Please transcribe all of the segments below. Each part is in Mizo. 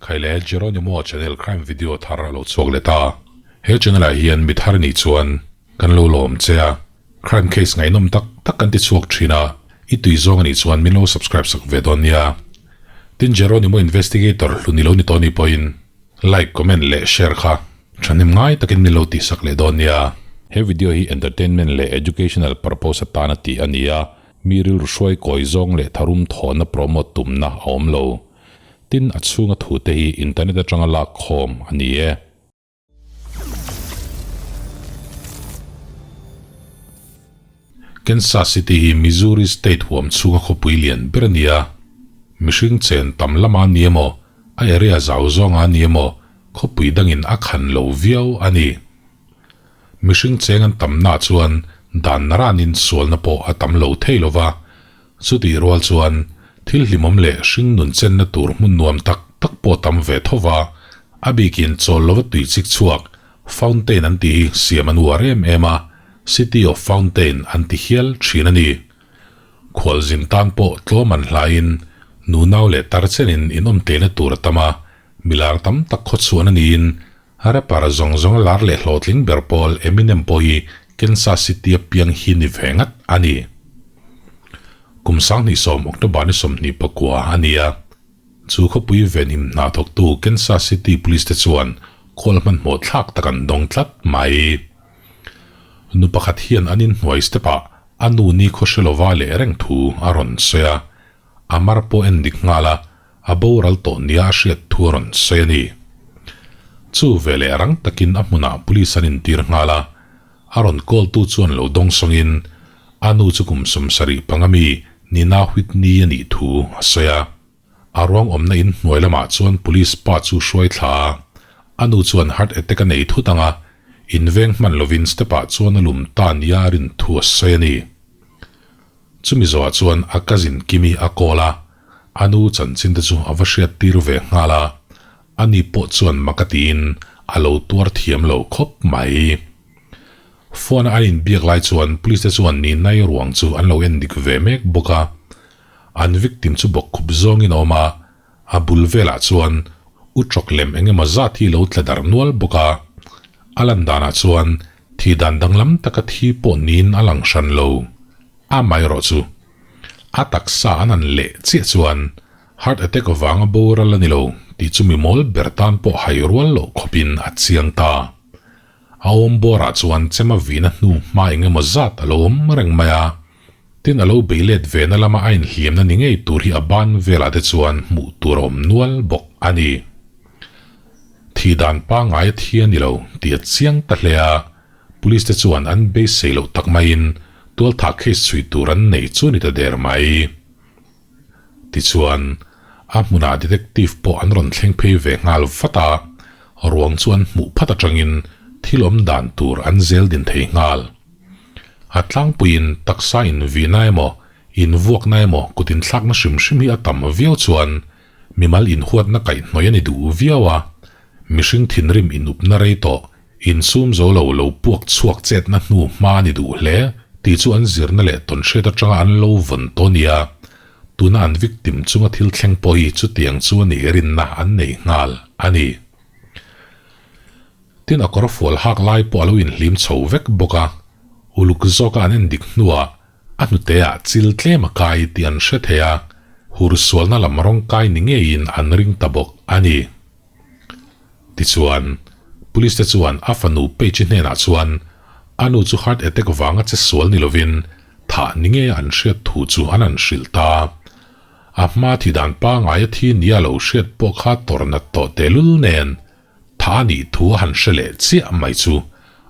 Khaile Jeronimo channel crime video thar a lo chhuak leh ta. He channel ah hian mi thar nih chuan kan lo lawm che a, crime case ngaihnawm tak tak kan ti chhuak thin a, i tui zawng a nih chuan min lo subscribe sak ve dawn nia. Tin Jeronimo investigator hlu ni lo ni tawh ni pawhin like, comment leh share kha thahnem ngai takin min lo tih sak leh dawn nia. He video hi entertainment leh educational purpose atana tih a ni a, mi rilru hruai kawi zawng leh tharum thawhna promote tumna a awm lo. Tin, a chhunga thute hi internet atanga lak khawm a ni e. Kansas City hi Missouri state huam chhunga khawpui lian ber a ni a. Mihring chen tam lama a ni emaw, a area zau zawnga a ni emaw, khawpui dangin a khan lo viau a ni. Mihring cheng an tamna chuan dan naranin sualna pawh a tam lo thei lo va, Chutih rual chuan thil hlimawm leh hring nun chenna tur hmun nuam tak tak pawh tam ve tho va, a bikin chawl lova tui chik chhuak, fountain an tih hi siam an uar em em a, City of Fountain an ti hial thin a ni. Khualzin tan pawh tlawm an hlaiin nunau leh tar chenin inawm tleina tur a tam a, milar tam tak khawchhuan a niin Rapper zawng zawng lar leh hlawhtling ber pawl Eminem pawh hi Kansas City-a piang hi ni ve ngat a ni. Kum 2010 October ni 29 a ni a, chu khawpui venhim hna thawktu Kansas City Police te chuan call hmanhmawh thlak tak an dawng tlat mai. Nu pakhat hian an inhnuai step-ah a nu ni khaw hre lova leh reng thu a rawn sawi a, a mar pawh en dik nghal a, A boral tawh nia a hriat thu a rawn sawi a ni. Chu veleh rang takin a hmunah police an intir nghal a, a rawn call tu chuan lo dawng sawngin a nu chu kum 75 mi Nina Whitney a nih thu a sawi a. A ruang awmna in hnuai lamah chuan police pa chu hruai thla a, a nu chuan heart attack a nei thut ang a, inveng hman lovin step ah chuan a lum ta nia a rin thu a sawi a ni. Chumi zawhah chuan a cousin Kimi a call a, a nu chanchin te chu a va hriat tir ve nghal a, ani pawh chuan mak a tiin a lo tuar thiam lo khawp mai. Phone a an inbiak lai chuan police te chuan Ninai ruang chu an lo en dik ve mek bawk a, an victim chu bawkkhup zawngin a awm a, a bul velah chuan u chawk lem eng emaw zat hi lo tla dar nual bawk a, a lan danah chuan thi dan danglam taka thi pawh niin a lang hran lo. Amaherawh chu a taksa an han leh chiah chuan heart attack vanga boral a ni lo tih chu mi mawl ber tan pawh hai rual loh khawpin a chiang ta. A awm bawrah chuan chema vina hnu hma eng emaw zat a lo awm reng mai a, tin a lo bei let ve na lama a inhliamna ni ngei tur hi a ban velah te chuan hmuh tur a awm nual bawk a ni. Thih dan pangngai a thi a ni lo tih a chiang ta hle a. Police te chuan an beisei loh tak maiin tualthah case chhui tur an nei chu a ni ta der mai. Tichuan, a hmunah detective pawh an rawn thleng phei ve nghal vat a, ruang chu an hmuh phat atangin thil awm dan tur an zel din thei nghal. A tlangpuiin taksa invihna emaw, invuakna emaw kut inthlakna hrim hrim hi a tam viau chuan mimal inhuatna kaihhnawih a ni duh viau a, mihring thinrim inupna rei tawh Insum zo lo lo puak chhuak chetna hnu hma a ni duh hle tih chu an zirna leh tawnhriat atanga an lo vawn tawh nia. Tuna an victim chunga thil thleng pawh hi chutiang chu a nih rinna an nei nghal a ni. Tin a kawr fual hak lai pawh a lo inhlim chho vek bawk a, uluk zawka an endik hnuah a hnuteah chil tlem a kai tih an hre thei a, hur sualna lam rawng kai ni ngeiin an ring ta bawk a ni. Tichuan, Police te chuan a fanu Paige hnenah chuan a nu chu heart attack vanga che sual ni lovin thah ni nge an hriat thu chu an han hrilh ta. A hma thi dan pangngai a thi nia lo hriat pawh kha tawrh nat tawh tehlul nen thah a nih thu a han hre leh chiah mai chu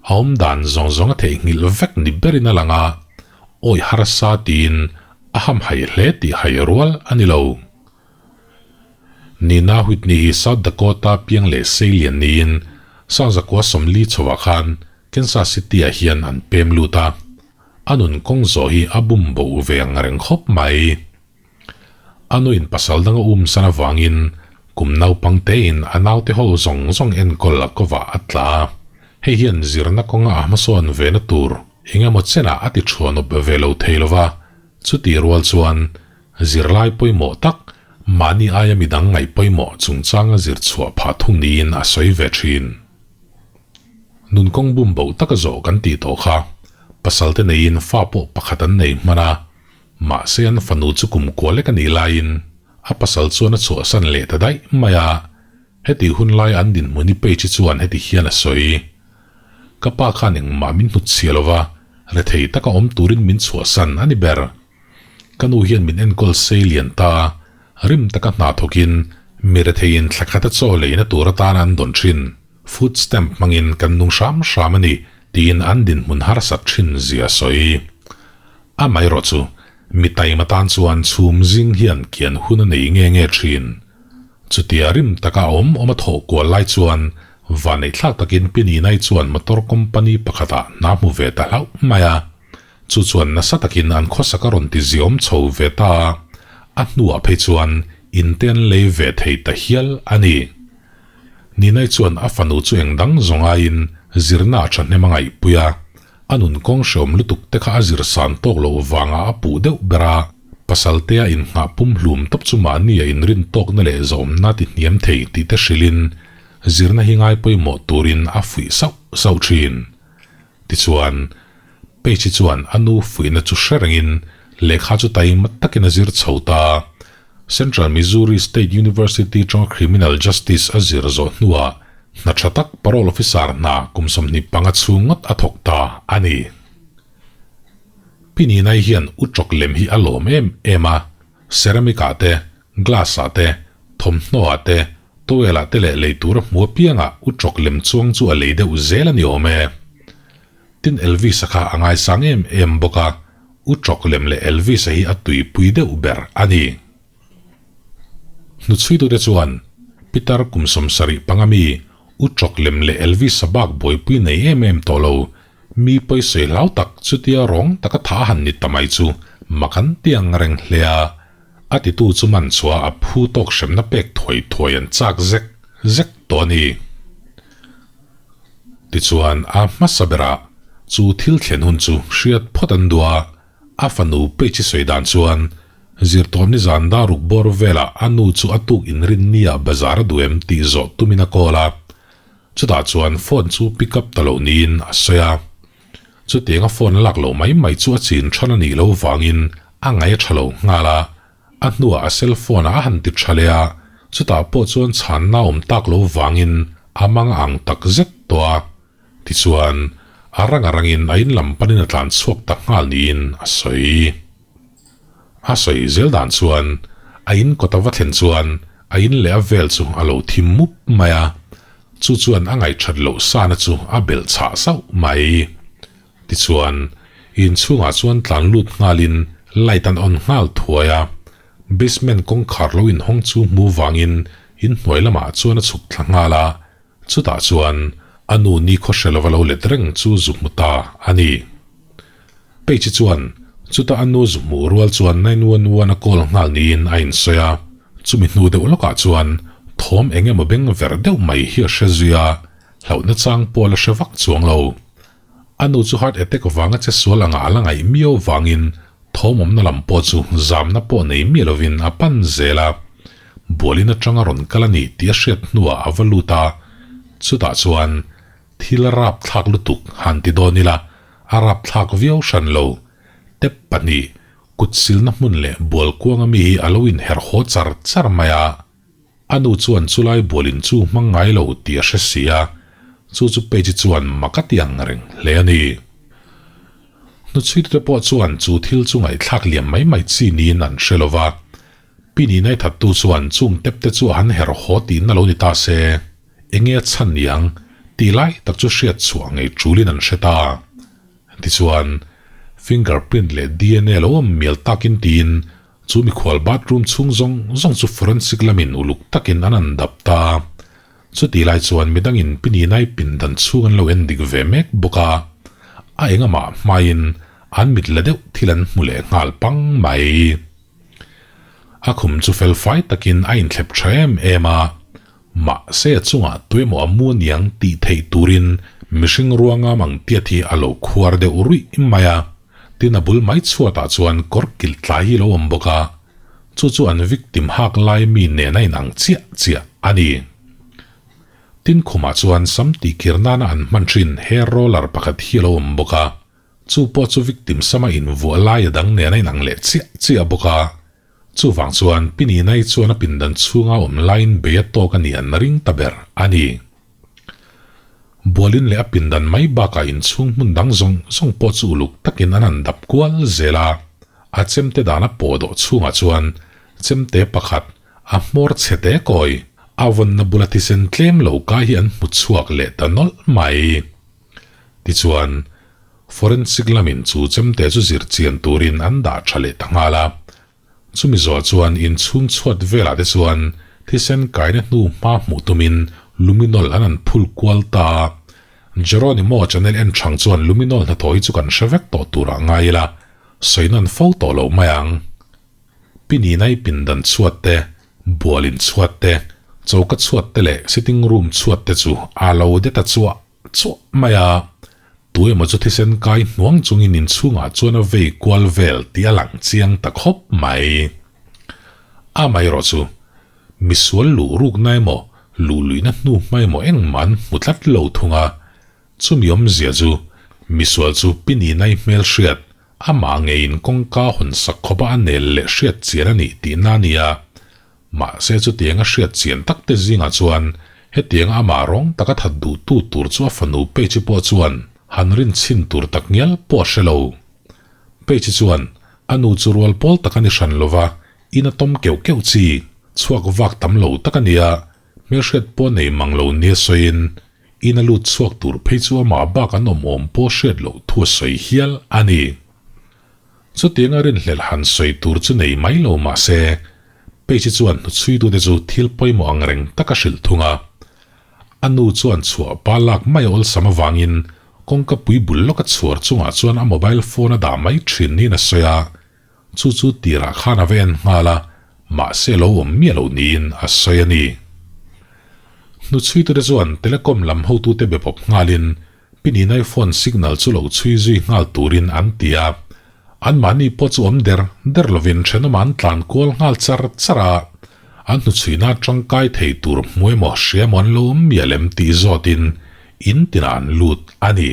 a awm dan zawng zawng a theihnghilh vek ni berin a lang a, awi harsa tiin a hamhai hle tih hai rual a ni lo. Nina Whitney hi South Dakota piang leh seilian niin Sangzakua 40 chhovah khan Kansas City-ah hian an pem lut a, a nun kawng zawh hi a bum bo ve ang reng khawp mai. A nuin pasal dang a um san avangin kum naupang tein a naute ho zawng zawng enkawl a kovah a tla a, hei hian zirna kawnga a hmasawn vena tur engemaw chenah a ti thuanawp ve lo thei lova, chutih rual chuan Zirlai pawimawh tak, Mahni aia midang ngaih pawimawh chungchang a zir chhuah phah thung niin a sawi ve thin. Nun kawng bum boh taka zawh kan tih tawh kha, pasal te neiin fa pawh pakhat an nei hman a, mahse an fanu chu kum kua lek a nih laiin a pasal chuan a chhuahsan leh ta daih mai a, heti hun lai an dinhmun i page chuan heti hian a sawi. Ka pa khan engmah min hnutchhiah lova, rethei taka awm turin min chhuahsan a ni ber. Ka nu hian min enkawl sei lian ta a, rim taka hna thawkin mi retheiin thla khata chaw leina tur atana an dawn thin, food stamp hmangin kan nung hram hram a ni tiin an dinhmun harsat thin zia a sawi. Amaherawh chu, mi taima tan chuan chhum zing hian kian hun a nei nge nge thin. Chutia rim taka a awm awm a thawh kual lai chuan vaneihthlak takin Pi Ninai chuan motor company pakhatah hna hmu ve ta hlauh mai a. Chu chuan nasa takin an khawsak a rawn ti ziawm chho ve ta a, a hnuah phei chuan in te an lei ve thei ta hial a ni. Ninai chuan a fanu chu eng dang zawng aiin zirna a thahnem a ngaihpui a, a nun kawng hreawm lutuk te kha a zir san tawk loh vangah a puh deuh ber a, pasal tea innghah pum hlum tawp chu mahni a inrin tawkna leh zawmna ti hniam thei tih te hrilhin zirna hi ngai pawimawh turin a fuih sauh sauh thin. Tichuan, Page chuan a nu fuihna chu hre rengin lehkha chu taima takin a zir chho ta. Central Missouri State University tanga Criminal Justice a zir zawh hnuah hna tha tak parole officer hna kum 25 chhung ngawt a thawk ta a ni. Pi Ninai hian u tawk lem hi a lawm em em a, ceramic ah te, glass ah te, thawmhnaw ah te, towel ah te leh lei tur a hmu apiangah u tawk lem chuang chu a lei deuh zel a ni awm e. Tin Elvis-a kha a ngaisang em em bawk a, U Tawk lem leh Elvis-a hi a tuipui deuh ber a ni. Hnuchhuitute chuan Peter kum 75 mi U Tawk lem leh Elvis-a bak buaipui nei em em tawh lo, mi pawisawi hlau tak chutia rawng taka tha a han ni ta mai chu mak an ti ang reng hle a, a titu chu man chhuah a phu tawk hremna pek thuai thuai an chak zek zek tawh a ni. Tichuan, a hmasa berah chu thil thlen hun chu hriat phawt an duh a, a fanu Page sawi dan chuan zirtawpni zan dar ruk bawr velah a nu chu a tuk inrin nia bazar a duh em tih zawh tumin a call a, chutah chuan phone chu pick up ta loh niin a sawi a. Chutianga phone lak loh mai mai chu a chin than a nih loh vangin a ngaih a tha lo nghal a, A hnuah a cell phone ah a han ti tha leh a, chutah pawh chuan chhanna awm tak lo vangin a mang a ang tak zet tawh a. Tichuan, a rang a rangin a in lam panin a tlan chhuak ta nghal niin a sawi. A sawi zel dan chuan a in kawt a va thlen chuan a in leh a vel chu a lo thim mup mai a, chu chuan a ngaihthat loh sana chu a belh chhah sauh mai. Tichuan, inchhungah chuan tlan lut nghalin light an on nghal thuai a, basement kawngkhar lo inhawng chu hmu vangin inhnuai lamah chuan a chhuk thla nghal a, chutah chuan a nu nikhaw hre lova lo let reng chu zu hmu ta a ni. Page chuan chuta a nu zu hmuh rual chuan 911 a call nghal niin a insawi a, chumi hnu deuh lawkah chuan thawm eng emaw beng ver deuh mai hi a hre zui a, hlauhna chang pawh la hre vak chuang lo. A nu chu heart attack vanga che sual anga a la ngaih miau vangin thawmawmna lam pawh chu zamna pawh nei miah lovin a pan zel a. Bualin atanga rawn kal a ni tih a hriat hnuah a va lut a, chutah chuan thil rapthlak lutuk han ti dawn ila a rapthlak viau hran lo. Tep pahnih, kut silna hmun leh bual kuanga mi hi a lo inherh haw char char mai a. A nu chuan chulai bualin chu hmang ngai lo tih a hre si a, chu chu Page chuan mak a ti ang reng hle a ni. Hnuchhuitute pawh chuan chu thil chu ngaihthlak liam mai mai chi niin an hre lo va, Pi Ninai thattu chuan chung tep te chu a han herh haw tihna lo ni ta se, enge a chhan ni ang tih lai tak chu hriat chhuah ngei tulin an hre ta. Tichuan, finger print leh DNA lo awm mial takin tiin Chu mikhual bathroom chhung zawng zawng chu forensic lamin uluk takin an an dap ta. Chutih lai chuan midangin pi Ninai pindan chhung an lo en dik ve mek bawk a, a engamah hmain an mit la deuh thil an hmu leh nghal pang mai. A khum chu fel fai takin a inthlep tha em em a, mahse a chungah tuemaw a mu aniang tih theih turin mihring ruangam ang tiat hi a lo khuar deuh ruih mai a. Tin a bul mai chhuatah chuan kawr kilh tlai hi lo awm bawk a. Chu chu an victim hak lai mi nen a inang chiah chiah a ni. Tin khumah chuan sam tihkir nana an hman thin hair roller pakhat hi a lo awm bawk a, chu pawh chu victim sama invuah lai a dang nen a inang leh chiah chiah bawk a. Chuvang chuan Pi Ninai chuan a pindan chhunga awm laiin bei a tawk a nih an ring ta ber a ni. Bualin leh a pindan mai bakah inchhung hmun dang zawng zawng pawh chu uluk takin an han dap kual zel a, a chemte dan a pawh dawh chhungah chuan chemte pakhat a hmawr chhe te kawi a vawnna bula thisen tlem lo kai hi an hmu chhuak leh ta nawlh mai. Tichuan, forensic lamin chu chemte chu zir chian turin an dah tha leh ta nghal a. Chumi zawh chuan inchhung chhuat velah te chuan thisen kaina hnu hma hmuh tumin luminol an an phul kual ta a. Jeronimo channel en thang chuan luminol hnathawh hi chu kan hre vek tawh turah ngai ila, sawi nawn fo tawh lo mai ang. Pi Ninai pindan chhuat te, bual in chhuat te, choka chhuat te leh sitting room chhuat te chu a lo de ta chuah chuah mai a. Tu emaw chu thisen kai hnuang chungin inchhungah chuan a vei kual vel tih a lang chiang ta khawp mai. Amaherawh chu, misual luh rukna emaw, luh luihna hnu hma emaw engmah an hmu tlat lo thung a. Chumi awmzia chu, misual chu Pi Ninai hmelhriat, amah ngeiin kawngka hawn sak khawpa a nel leh hriat chian a nih tihna a ni a. Mahse chutianga hriat chian tak te zingah chuan hetianga amah rawng taka that duhtu tur chu a fanu Peichi pawh chuan han rin chhin tur tak ngial pawh a hre lo. Peichi chuan a nu chu rual pawl tak a ni hran lova, in a tawm keuh keuh chi, chhuak vak tam lo tak a ni a, hmelhriat pawh nei mang lo nia sawiin in a lut chhuak tur phei chu amah bak an awm awm pawh hriat loh thu a sawi hial a ni. Chutianga rinhlelh han sawi tur chu nei mai lo mah se, Page chuan hnuchhuitute chu thil pawimawh ang reng tak a hrilh thung a. A nu chuan chhuah pa lak mai a awlsam avangin kawngka pui bul lawka chhuar chungah chuan a mobile phone a dah mai thin niin a sawi a, chu chu tirah khan a va en nghal a, mahse lo awm miah lo niin a sawi a ni. Hnuchhuitute chuan telecom lam hotute be pawp nghalin Pininai phone signal chu lo chhui zui nghal turin an ti a, anmahni pawh chu awm der der lovin thenawmah an tlan kual nghal char char a, an hnuchhuina tangkai thei tur hmu emaw hria emaw an lo awm mial em tih zawtin in tinah an lut a ni.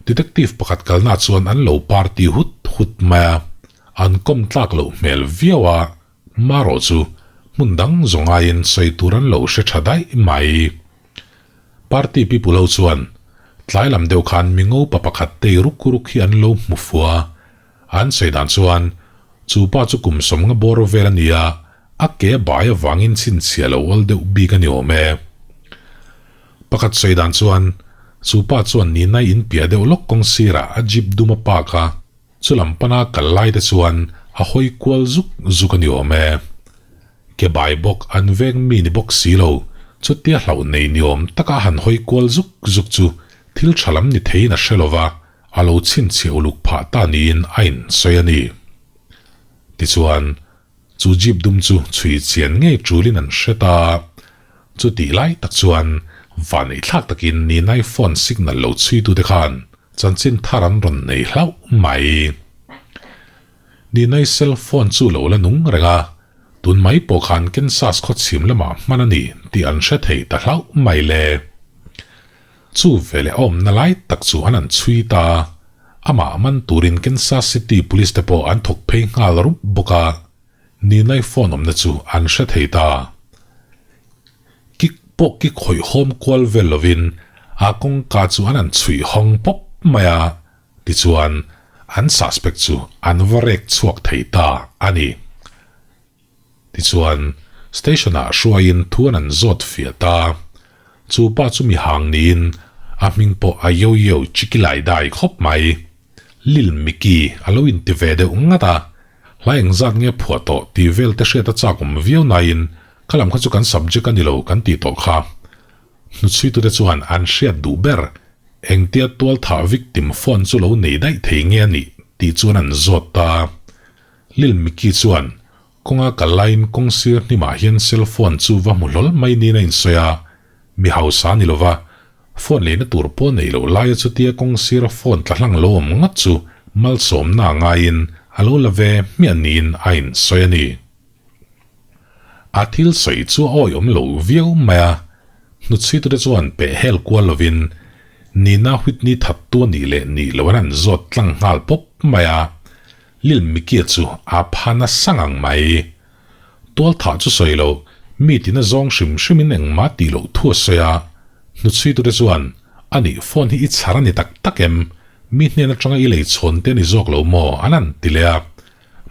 Detective pakhat kalna chuan an lo party hut hut mai a, an kawm tlak loh hmel viau a, Marawh chu hmun dang zawng aiin sawi tur an lo hre tha daih mai. Party people ho chuan tlai lam deuh khan mi ngopa pakhat tei ruk ruk hi an lo hmu fua. An sawi dan chuan chu pa chu kum sawmnga bawr vel a ni a, a ke bai avangin chhinchhiah lo awl deuh bik a ni awm e. Pakhat sawi dan chuan chu pa chuan Ninai in piah deuh lawk kawng sirah a jeep dum a park a, Chu lam pana kal lai te chuan a hawi kual zuk zuk a ni awm e. Ke bai bawk an veng mi ni bawk si lo, chutia hlauh nei ni awm taka a han hawi kual zuk zuk chu thil tha lam ni theiin a hre lo va, a lo chhinchhiah uluk phah ta niin a insawi a ni. Tichuan, Chu jeep dum chu chhui chian ngei tulin an hre ta. Chutih lai tak chuan vanneih thlak takin Ninai phone signal lo chhuitute khan chanchin thar an rawn nei hlauh mai. Ninai cell phone chu lo la nung reng a, tun mai pawh khan Kansas khawchhim lamah hman a ni tih an hre thei ta hlauh mai le. Chu veleh a awmna lai tak chu an han chhui ta. Amah man turin Kansas City Police te pawh an thawk phei nghal rup bawk a, Ninai phone awmna chu an hre thei ta. Kik pawh kik hawihhawm kual vel lovin a kawngka chu an han chhuih hawng pawp mai a, tichuan an suspect chu an va rek chhuak thei ta a ni. Tichuan, station-ah hruaiin thu an an zawt fiah ta. Chu pa chu mi hang niin a hming pawh a yo yo chikilai dai khawp mai. Lil Mickey a lo inti ve deuh ngat a, hla engzat nge phuah tawh tih vel te hriat a chak awm viau nain kha lam kha chu kan subject a ni lo kan tih tawh kha. Hnuchhuitute chuan an hriat duh ber engtia tualthah victim phone chu lo nei daih thei nge a nih tih chuan an zawt ta. Lil Mickey chuan kawnga kal laiin kawng sir hnimah hian cell phone chu va hmu hlawl mai niin a insawi a, mi hausa a ni lova, phone leina tur pawh neih loh laia chutia kawng sira phone tla hlang lo awm ngawt chu malsawmna a ngaiin a lo la ve hmiah niin a insawi a ni. A thil sawi chu a awihawm lo viau mai a, hnuchhuitute chuan peh hel kual lovin Nina Whitney thattu a nih leh nih loh an han zawt tlang nghal pawp mai a, Lil Mickey-a chu a pha nasa ngang mai. Tualthah chu sawi lo, mi tina zawng hrim hrimin engmah tih loh thu a sawi a, hnuchhuitute chuan, Anih, phone hi i chhar a ni tak tak em? Mi hnen atanga i lei chhawn te a ni zawk lo maw? an han ti leh a.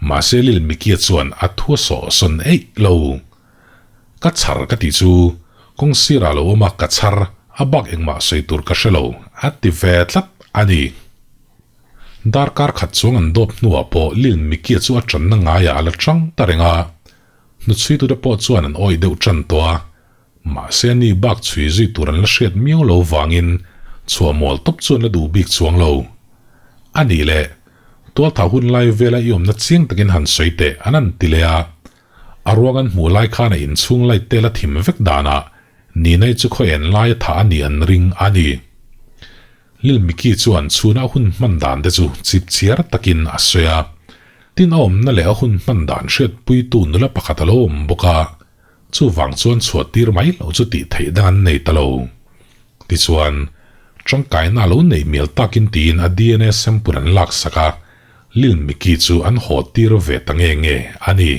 Mahse Lil Mickey-a chuan a thu a sawh sawn eih lo. Ka chhar ka tih chu kawng sirah lo awm a, ka chhar, a bak engmah sawi tur ka hre lo, a ti ve tlat a ni. Darkar khat chuang an dawp hnuah pawh Lil Mickey-a chu a tanna ngaiah a la chang ta reng a, hnuchhuitute pawh chuan an awih deuh tan tawh a, mahse ani bak chhui zui tur an la hriat miau lo vangin chhuah mual tawp chu an la duh bik chuang lo. A nih leh, tualthah hun lai vela i awmna chiang takin han sawi teh an han ti leh a, a ruang an hmuh lai khan a inchhung light te la thim vek danah Ninai chu khaw en lai a thah a nih an ring a ni. Lil Mickey chuan chhuna a hun hman dan te chu chip chiar takin a sawi a. Tin a awmna leh a hun hman dan hriatpuitu nula pakhat a lo awm bawk a, chuvang chuan chhuah tir mai loh chu tih theih dang an nei ta lo. Tichuan, tangkaina a lo neih mial takin tiin a DNA sample an laksak a, Lil Mickey chu an haw tir ve ta nge nge a ni.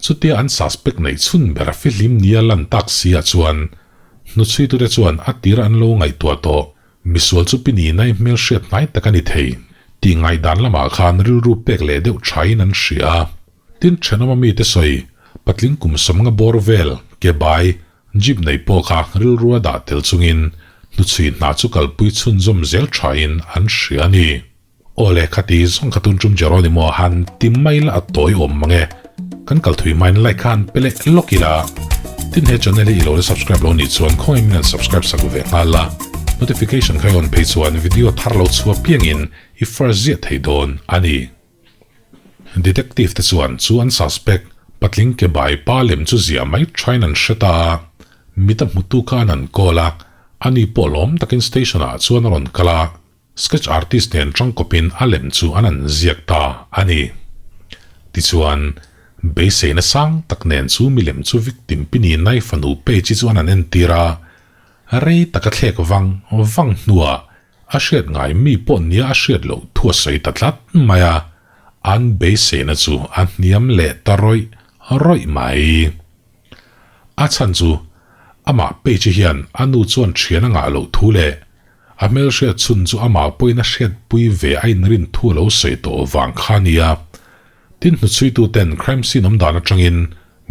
Chutia an suspect neih chhun ber a fihlim nia lan tak si ah chuan hnuchhuitute chuan a tir an lo ngaihtuah tawh. Misual chu pi ni nai hmel hriat hnai tak a ni thei tih ngaihdan lamah khan rilru pek leh deuh thain an hria a. Tin thenawma mite sawi, patling kum sawmnga bawr vel, ke bai, jeep nei pawh kha rilru a dah tel chungin hnuchhui hna chu kalpui chhunzawm zel thain an hria a ni. Aw le, khati zawng kha tun tum Jeronimo a han ti mai la a tawi awm mang e. Kan kal thui hmain like kha han pe leh lawk ila. Tin he channel hi i lo la subscribe lo nih chuan khawngaih min han subscribe sak ve nghal la. Notification kha i on phei chuan video thar lo chhuah piangin i first ziah thei dawn a ni. Detective te chuan chu an suspect patling ke bai pa lem chu ziah mai thain an hre ta a. Mit a hmutu kha an han call a, ani pawh lawm takin station ah chuan a rawn kal a. Sketch artist nen tangkawpin a lem chu an an ziak ta a ni. Tichuan, beiseina sang tak nen chu milem chu victim pini nai fanu page chu an an entir a, rei taka thlek vang vang hnuah a hriat ngai mi pawh nia a hriat loh thu a sawi ta tlat mai a, an beiseina chu a hniam leh ta rawih rawih mai. A chhan chu amah page hian a nu chuan thian a ngah loh thu leh A hmelhriat chhun chu amah pawhin a hriatpui ve a inrin thu a lo sawi tawh vang kha a nia. Tin hnuchhuituten crime scene awm dan atangin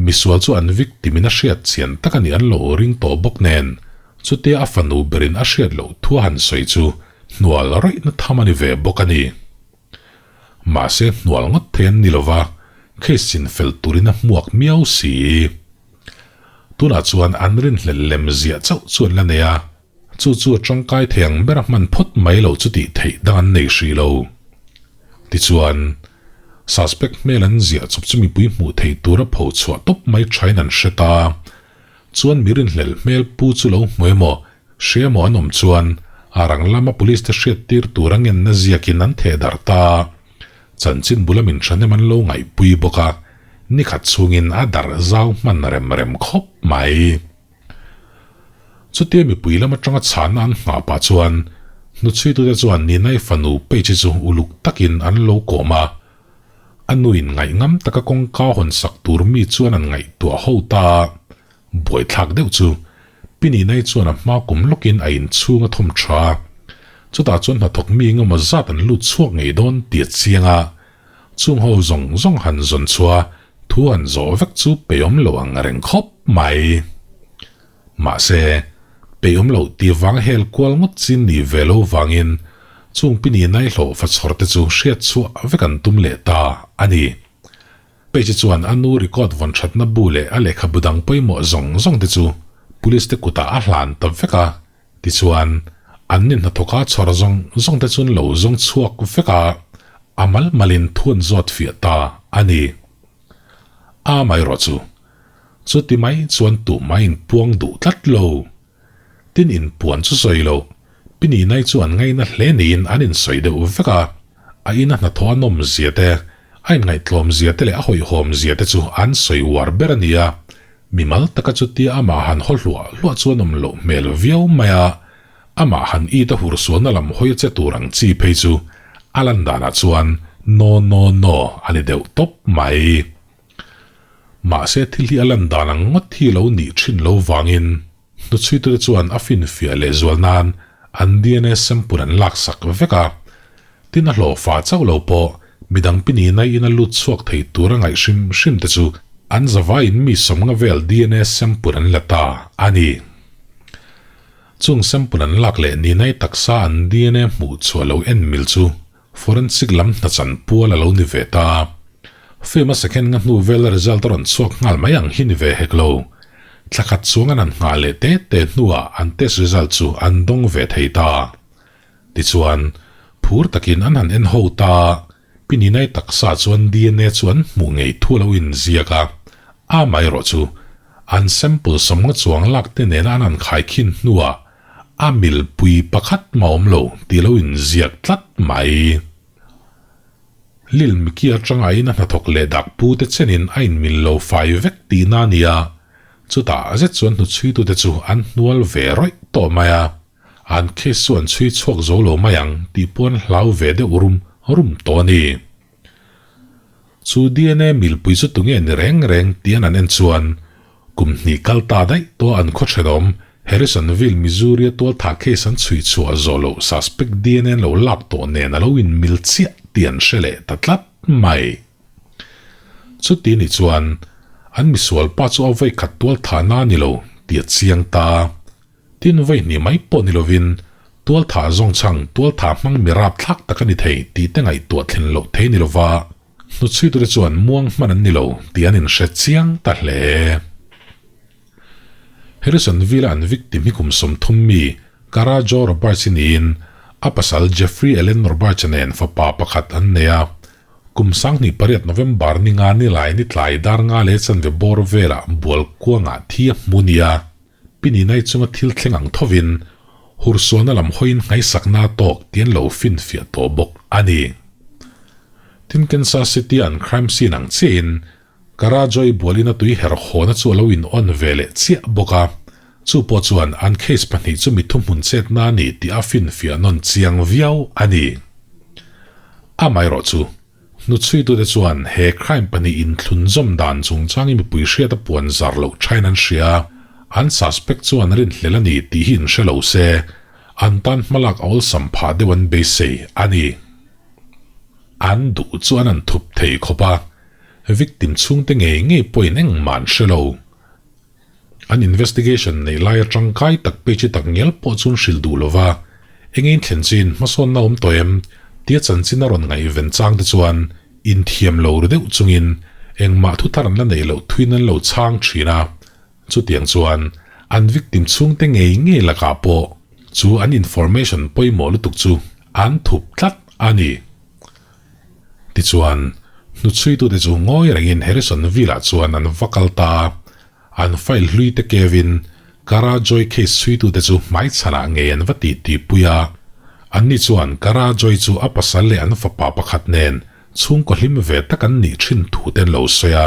misual chu an victim in a hriat chian tak a nih an lo ring tawh bawk nen chutia a fanu berin a hriat loh thu a han sawi chu hnual rawihna tham a ni ve bawk a ni. Mahse hnual ngawt thei an ni lova, case chinfel turin a hmuak miau si. Tunah chuan an rinhlelh lem ziah chauh chu an la nei a. Chu chu a tangkai thei ang ber a hman phawt mai loh chu tih theih dang an nei hrih lo. Tichuan, suspect hmel an ziah chawp chu mipui hmuh theih tur a pho chhuah tawp mai thain an hre ta. Chuan mi rinhlelh hmel pu chu lo hmu emaw, hre emaw an awm chuan a rang lama police te hriat tir tur a ngenna ziakin an theh darh ta. Chanchin bula min thahnem an lo ngaihpui bawk a, nikhat chhungin a darh zau hman rem rem khawp mai. Chutia mipui lam atanga chhana an nghah pah chuan hnuchhuitute chuan Ninai fanu Paige chu uluk takin an lo kawm a. A nuin ngaihngam taka kawngka hawn sak tur mi chuan an ngaihtuah ho ta a. Buaithlak deuh chu Pi Ninai chuan a hma kum lawkin a inchhung a thawm tha a. Chutah chuan hnathawk mi engemaw zat an lut chhuak ngei dawn tih a chiang a. Chung ho zawng zawng han zawn chhuah a, thu han zawh vek chu peihawm lo ang reng khawp mai. Mahse, peihawm loh tih vang hel kual ngawt chin ni ve lo vangin chung pi ni nai hlawh fa chhawr te chu hriat chhuah vek an tum leh ta a ni. Page chuan a nu record vawn thatna bu leh a lehkhabu dang pawimawh zawng zawng te chu police te kutah a hlan ta vek a. Tichuan, an ni hnathawka chhawr zawng zawng te chuan lo zawng chhuak vek a, a mal malin thu an zawt fiah ta a ni. A amaherawh chu, chuti mai chuan tumah inpuang duh tlat lo. Tin inpuan chu sawi lo, Pininai chu an ngaina hle niin an insawi deuh vek a. A ina hnathawh a nawm zia te, a inngaihtlawm zia te leh a hawihhawm zia te chu an sawi uar ber a ni a. Mimal taka chutia amah han haw hluah hluah chu a nawm loh hmel viau mai a, amah han it a hursualna lam hawi a che tur ang chi phei chu a lan danah chuan no no no a ni deuh tawp mai. Mahse thil hi a lan dan ang ngawt hi lo nih thin lo vangin hnuchhuitute chuan a finfiah leh zual nan an dna sample an laksak vek a, tin a hlawhfa chauh lo pawh midang pini naiin a lut chhuak thei tur a ngaih hrim hrim te chu an zavaiin mi sawmnga vel dna sample an la ta a ni. Chung sample an lak leh ninai taksa an dna hmuh chhuah lo en mil chu Forensic lam hna chan pual a lo ni ve ta. Film a second nga hnu vela result a rawn chhuak nghal mai ang hi ni ve hek lo. Thla khat chuang an han nghah leh te te hnuah an test result chu an dawng ve thei ta. Tichuan, phur takin an han en ho ta. Pi Ninai taksa chuan dna chu an hmuh ngei thu a lo inziak a, amaherawh chu an sample sawmnga chuang lak te nena an han khaikhin hnuah A milpui pakhat mah awm lo tih lo inziak tlat mai. Lil Mickey atanga in a hnathawk leh dak pu te chenin a inmil lo fai vek tihna a nia. Chutah zet chuan hnuchhuitute chu an hnual ve rawih tawh mai a, an case chu an chhui chhuak zo lo mai ang tih pawh an hlau ve deuh rum rum tawh a ni. Chu dna milpui chu tunge ni reng reng tih an an en chuan kum hnih kal ta daih tawh an khaw thenawm Harrisonville, Missouri-a tualthah case an chhui chhuah zawh loh suspect dna an lo lak tawh nen a lo inmil chiah tih an hre leh ta tlat mai. Chuti ni chuan an misual pa chu a vawikhat tualthahna a ni lo tih a chiang ta. Tin vawi hnih mai pawh ni lovin tualthah zawngchhang tualthah hmang mi rapthlak tak a ni thei tih te ngaihtuah thlen loh thei ni lova hnuchhuitute chuan muang hman an ni lo tih an inhre chiang ta hle. Harrisonville-a an victim hi kum 30 mi Kara Jo Roberts-i niin a pasal Jeffrey Allen Roberts-a nen fapa pakhat an nei a. Kum 28 November ni nga nilai ni tlai dar nga leh chanve bawr velah bual kuangah thi a hmu nia. Pininai chunga thil thleng ang thovin hursualna lam hawiin nghaisakna a tawk tih an lo finfiah tawh bawk a ni. Tin Kansas City-a an crime scene ang chiahin Karajoy bualin a tui her hawna chu a lo in on ve leh chiah bawk a, chu pawh chuan an case pahnih chu mi thuhmun chetna a ni tih a finfiah nawn chiang viau a ni. Amaherawh chu. Hnuchhuitute chuan he crime pahnih inthlunzawm dan chungchang i mipui hriat a puan zar loh thain an hria a, an suspect chu an rinhlel a ni tih hi inhre lo se, an tan hmalak a awlsam phah deuh an beisei a ni. An duh chu an an thup thei khawp a, victim chhungte ngei ngei pawhin engmah an hre lo. An investigation neih laia tangkai tak page tak ngial pawh chu an hrilh duh lova, eng in thlen chin hmasawnna awm tawh em? tia chanchin a rawn ngaihven chang te chuan inthiam lo ru deuh chungin engmah thu thar an la neih loh thuin an lo chhang thin a, chutiang chuan an victim chhungte ngei ngei lakah pawh chu an information pawimawh lutuk chu an thup tlat a ni. Tichuan, hnuchhuitute chu ngawi rengin Harrisonville-ah chuan an va kal ta a, an file hlui te kevin Kara Joy case chhuitute chu hmaichhanah ngei an va titipui a. Anni chuan Kara Joy chu a pasal leh an fapa pakhat nen chhungkaw hlim ve tak an nih thin thu te an lo sawi a.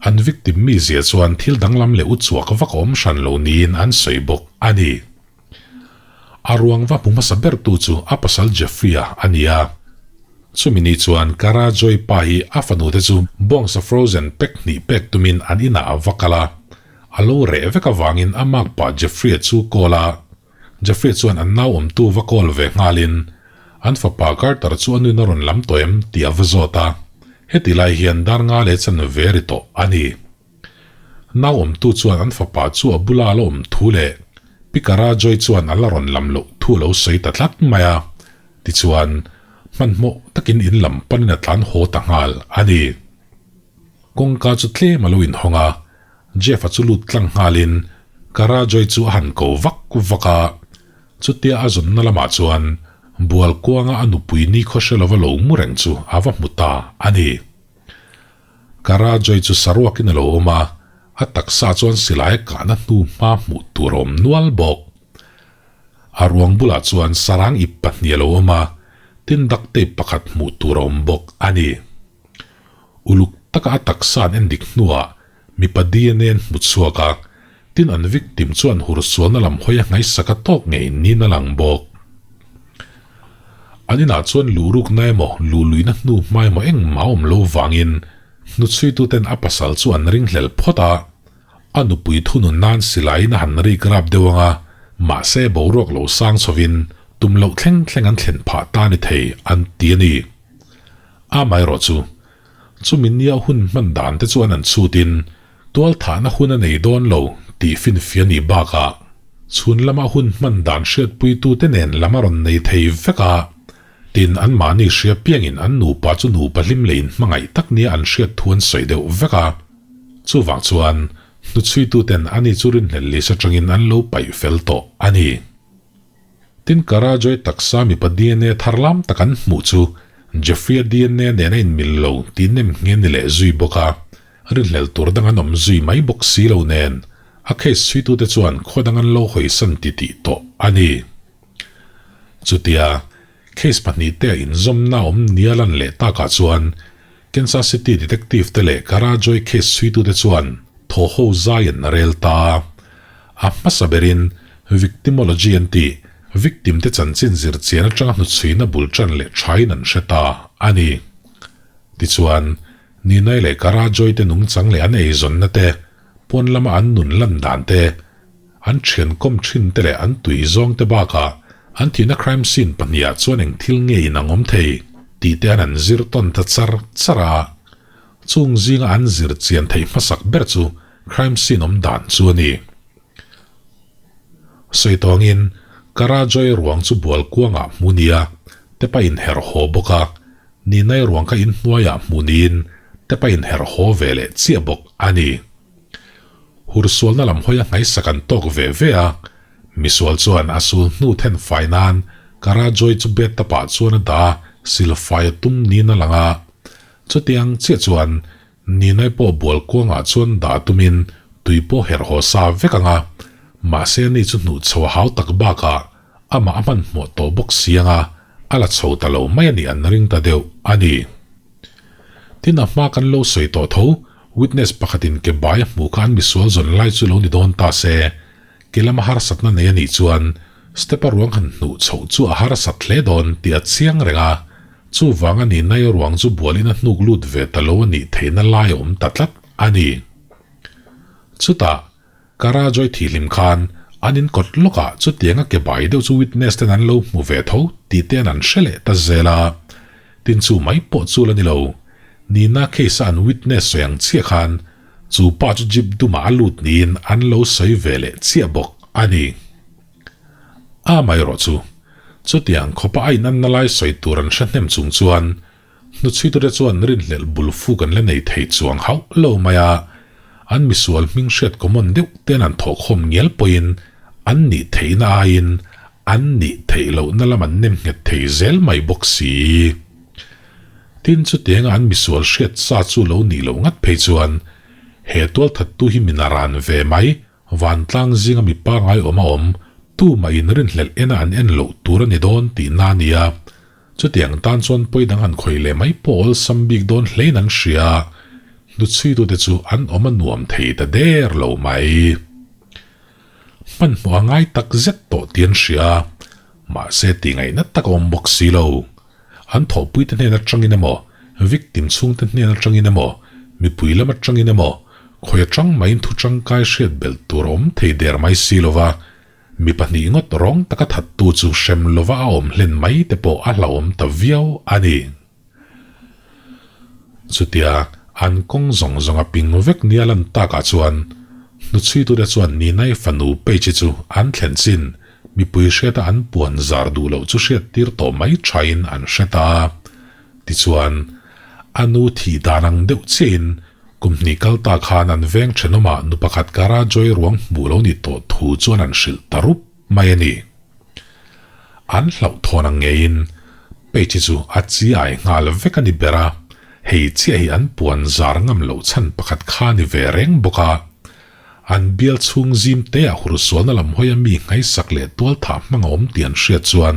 An victim mizia chuan thil danglam leh uchuak vak a awm hran lo niin an sawi bawk a ni. A ruang va hmu hmasa bertu chu a pasal Jeffrey-a a ni a. Chumi ni chuan Kara Joy pa hi a fanute chu bawngsa frozen pack hnih pek tumin an inah a va kal a. A lo reh vek avangin a makpa Jeffrey-a chu call a. Jeffrey-a chuan an nau awmtu va call ve nghalin an fapa Carter chu a nuin a rawn lam tawh em tih a va zawt a. Heti lai hian dar nga leh chanve ri tawh a ni. Nau awmtu chuan an fapa chu a bula a la awm thu leh Pi Kara Joy chuan a la rawn lam loh thu a lo sawi ta tlat mai a. Tichuan, hmanhmawh takin in lam panin a tlan haw ta nghal a ni. Kawngka chu tlem a lo inhawng a, Jeff-a chu lut tlang nghalin Kara Joy chu a han ko vak vak a. Chutia a zawnna lamah chuan bual kuanga a nupui nikhaw hre lova lo mu reng chu a va hmu ta a ni. Kara Joy chu saruakin a lo awm a, a taksa chuan silai a kahna hnu hma hmuh tur a awm nual bawk. A ruang bulah chuan sarang ip pahnih a lo awm a, Tin duct tape pakhat hmuh tur a awm bawk a ni. Uluk taka a taksa an endik hnuah mipa DNA an hmu chhuak a, tin an victim chuan hursualna lam hawi a nghaisaka tawk ngei niin a lang bawk. An inah chuan luhrukna emaw luhluihna hnu hma emaw engmah a awm lo vangin hnuchhuituten a pasal chu an ringhlel phawt a, A nupui thunun nan silaiin a han rik rap deuh ang a, mahse boruak lo sang chhovin tum loh thleng thleng an thlen phah ta ni thei an ti a ni. Amaherawh chu, chumi nia hun hman dan te chuan an chhutin tualthahna hun a nei dawn lo tih finfia nih bakah chhun lama hun hman dan hriatpuitute nen lam a rawn nei thei vek a, tin anmahni hria piangin an nupa chu nupa hlim leh inhmangaih tak nia an hriat thu an sawi deuh vek a. Chuvang chuan hnuchhuituten ani chu rinhlelh list atangin an lo paih fel tawh a ni. Tin Karajoy taksa mipa dna thar lam tak an hmuh chu Jeffrey-a dna nen a inmil lo tih nem nghe ni leh zui bawk a, rinhlelh tur dang an awm zui mai bawk si lo nen a case chhuitute chuan khaw dang an lo hawisan titih tawh a ni. Chutia Case pahnihte a inzawmna awm nia lan leh takah chuan Kansas City Detective te leh Karajoy case chhuitute chuan thaw ho zai an rel ta. A hmasa berin Victimology an tih, victim te chanchin zir chian atanga hnuchhuina bul tan leh thain an hre ta a ni. Tichuan, Ninai leh Karajoy te nungchang leh an eizawnna te, pawn lama an nun lan dan te, An thian kawm thin te leh an tui zawng te bakah an thihna crime scene pahniha chuan eng thil nge in ang awm thei tih te an an zir tawn ta char char a. Chung zinga an zir chian theih hmasak ber chu crime scene awm dan chu a ni. Sawi tawngin Karajoy ruang chu bual kuangah hmu nia te pa inherh haw bawk a, Ninai ruang kha inhnuaiah hmu niin te pa inherh haw ve leh chiah bawk a ni. Hursualna lam hawi a hnaihsak an tawk ve ve a, misual chuan a sul hnu then fai nan Karajoy chu bed tapah chuan a dah a, silfai a tum niin a lang a. Chutiang chiah chuan Ninai pawh bual kuangah chuan dah tumin tui pawh herh haw sa vek ang a, mahse ani chu hnuh chho a hau tak bakah amah a hmanhmawh tawh bawk si ang a, a la chho ta lo mai a nih an ring ta deuh a ni. Tin a hma kan lo sawi tawh tho, witness pakhatin ke bai a hmuh kha an misual zawn lai chu lo ni dawn ta se, ke lama harsatna nei a nih chuan step a ruang han hnuh chhoh chu a harsat hle dawn tih a chiang reng a, chuvang a ni nai ruang chu bualin a hnuk lut ve ta lo a nih theihna lai a awm ta tlat a ni. Chutah. Karajoy thihlim khan an in kawt lawkah chutianga ke bai deuh chu witness ten an lo hmu ve tho tih te an an hre leh ta zel a. Tin chu mai pawh chu la ni lo. Nina case a an witness sawi ang chiah khan chu pa chu jeep dumah a lut niin an lo sawi ve leh chiah bawk a ni. Amaherawh chu chutiang khawpa a inanna lai sawi tur an hre hnem chung chuan Hnuchhuitute chuan rinhlelh bul fuk an la nei thei chuang hauh lo mai a, an misual hming hriat common deuh ten an thawhkhawm ngial pawhin an nih theihna aiin an nih theih lohna lam an nem nghet thei zel mai bawk si. Tin, chutianga an misual hriat sa chu lo nih loh ngat phei chuan he tualthattu hi min a ran ve mai Vantlang zinga mi pangai awm a awm, tumah in rinhlelh ena an en loh tur a ni dawn tihna a ni a. Chutiang tan chuan pawi dang han khawih leh mai pawh awlsam bik dawn hlein an hria a, hnuchhuitute chu an awm a nuam thei ta der lo mai. Hmanhmawh a ngai tak zet tawh tih an hria a, mahse tihngaihna tak a awm bawk si lo. An thawhpuite hnen atangin emaw, victim chhungte hnen atangin emaw, mipui lam atangin emaw, khawi atang maiin thu tangkai hriat belh tur a awm thei der mai si lova, mi pahnih ngawt rawng taka thattu chu hrem lova a awm hlen mai te pawh a hlauhawm ta viau a ni. Chutia an kawng zawng zawng a ping vek nia lan takah chuan hnuchhuitute chuan Ninai fanu Paige chu an thlen chin Mipui hriata an puan zar duh loh chu hriattir tawh mai thain an hre ta a. Tichuan, a nu thih dan ang deuh chiahin kum hnih kal ta khan an veng thenawmah nu pakhat kara Joy ruang hmuh lo ni tawh thu chuan an hrilh ta rup mai a ni. An hlauhthawn ang ngeiin Page chu a chi ai nghal vek a ni ber a, hei chiah hi an puan zar ngam loh chhan pakhat kha a ni ve reng bawk a. An bial chhung zim te ah hursualna lam hawia mi nghaisak leh tualthah hmang a awm tih an hriat chuan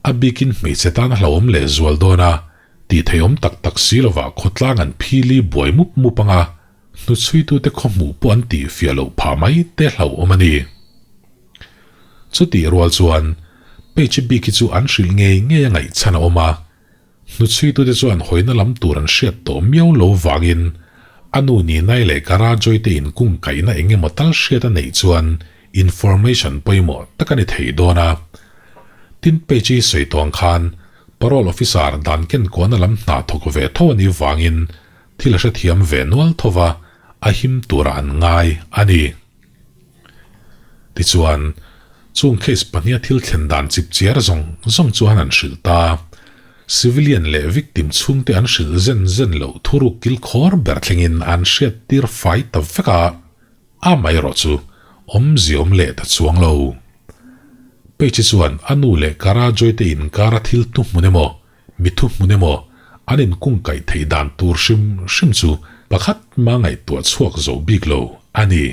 A bikin hmeichhe tan a hlauhawm lehzual dawn a, tih theiawm tak tak si lovah khawtlang an phili buai mup mup ang a, hnuchhuitute khawhmuh pawh an tihfiah loh phah mai te hlauhawm a ni. Chutih rual chuan Page bik hi chu an hrilh ngei ngei a ngaihchhan a awm a, Hnuchhuitute chuan hawina lam tur an hriat tawh miau lo vangin a nu Ninai leh Karajoy te inkung kaihna eng emaw tal hriat a neih chuan information pawimawh tak a ni thei dawn a. Tin page i sawi tawng khan parole officer dan kenkuahna lam hna thawk ve tho a nih vangin thil a hrethiam ve nual tho va, a him turah an ngai a ni. Tichuan, chung case pahniha thil thlen dan chip chiar zawng zawng chuan an hrilh ta. Civilian leh victim chhungte an hrilh zen zen loh thuruk kilkhawr ber thlengin an hriat tir fai ta vek a, amaherawh chu awmzia awm leh ta chuang lo. Page chuan a nu leh Karajoy te inkara thil thuhmun emaw Mi thuhmun emaw an inkungkaih theih dan tur hrim hrim chu pakhat mah ngaihtuah chhuak zo bik lo a ni.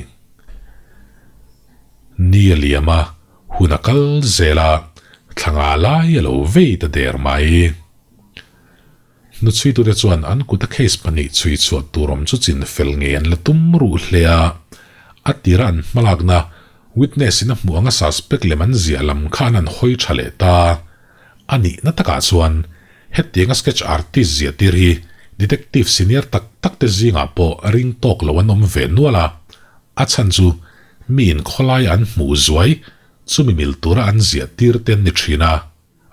Ni a liam a, hun a kal zel a, thla nga lai a lo vei ta der mai. Hnuchhuitute chuan an kuta case pahnih chhui chhuah tur awm chu chin fel ngei an la tum ruh hle a, a tira an hmalakna witness in a hmuh anga suspect lem an ziah lam khan an hawi tha leh ta. A nihna takah chuan hetianga sketch artist ziah tir hi detective senior tak tak te zingah pawh ring tawk lo an awm ve nual a, a chhan chu miin khawlaia an hmuh zuai chumi mil tura an ziah tir te an ni thin a,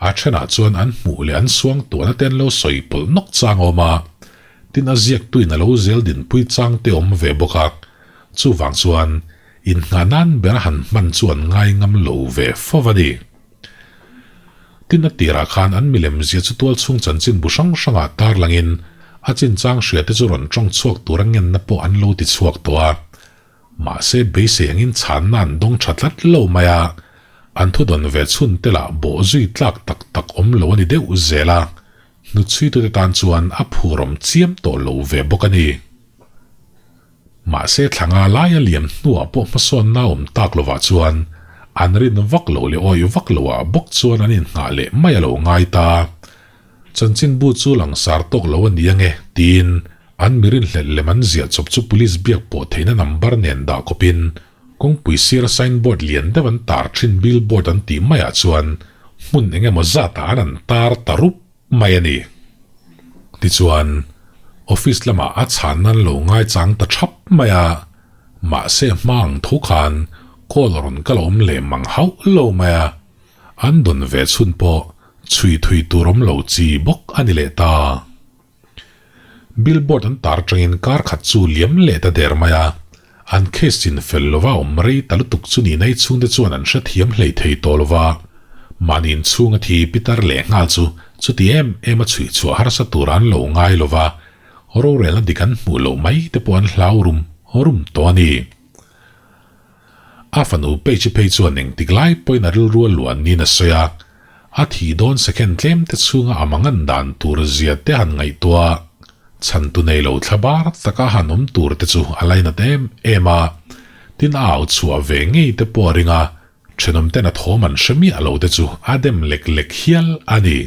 a thenah chuan an hmuh leh an suang tuahna te an lo sawi pawlh nawk chang a awm a, tin a ziaktuin a lo zel dinpui chang te awm ve bawk a, chuvang chuan innghah nan bera han hman chu an ngai ngam lo ve fo a ni. Tin a tirah khan an milem zia chu tual chhung chanchin bu hrang hrangah tarlangin a chinchang hria te chu rawn tawng chhuak tura ngenna pawh an lo ti chhuak tawh a. Mahse beisei angin chhanna an dawng tha tlat lo mai a, an thudawn ve chhun te lah bawh zui tlak tak tak awm lo a ni deuh zel a, hnuchhuitute tan chuan a phurawm chiam tawh lo ve bawk a ni. Mahse thla nga laia liam hnuah pawh hmasawnna awm tak lovah chuan an rin vak loh leh awih vak loah bawk chuan an innghah leh mai a lo ngai ta. Chanchinbu chu langsar tawk lo a ni ange tiin an mi rinhlelh lem an ziah chawp chu police biak pawh theihna number nen dah kawpin kawngpui sira signboard lian deuh an tar thin billboard an tih maiah chuan hmun eng emaw zatah an an tar ta rup mai a ni. Tichuan, office lamah a chhan nan lo ngaichang ta thap mai a, mahse hma ang tho khan call rawn kal a awm leh mang hauh lo mai a, an dawn ve chhun pawh chhui thui tur awm lo chi bawk a ni leh ta. Billboard an tar atangin kar khat chu liam leh ta der mai a, an case chin fel lova awm rei ta lutuk chu ni nai chhungte chuan an hrethiam hlei thei tawh lova, mahni inchhunga thi pitar leh nghal chu chuti em em a chhuih chhuah harsa tur an lo ngai lova, rorelna dik an hmuh loh mai te pawh an hlau rum rum tawh a ni. A fanu Paige phei chuan engtik lai pawhin a rilru a luah niin a sawi a, a thih dawn second tlem te chhunga a mangan dan tur zia te han ngaihtuah a, chhantu nei lo thla bar taka han awm tur te chu a lainat em em a, tin a au chhuah ve ngei te pawh a ring a, thenawm ten a thawm an hre miah lo te chu a dem lek lek hial a ni.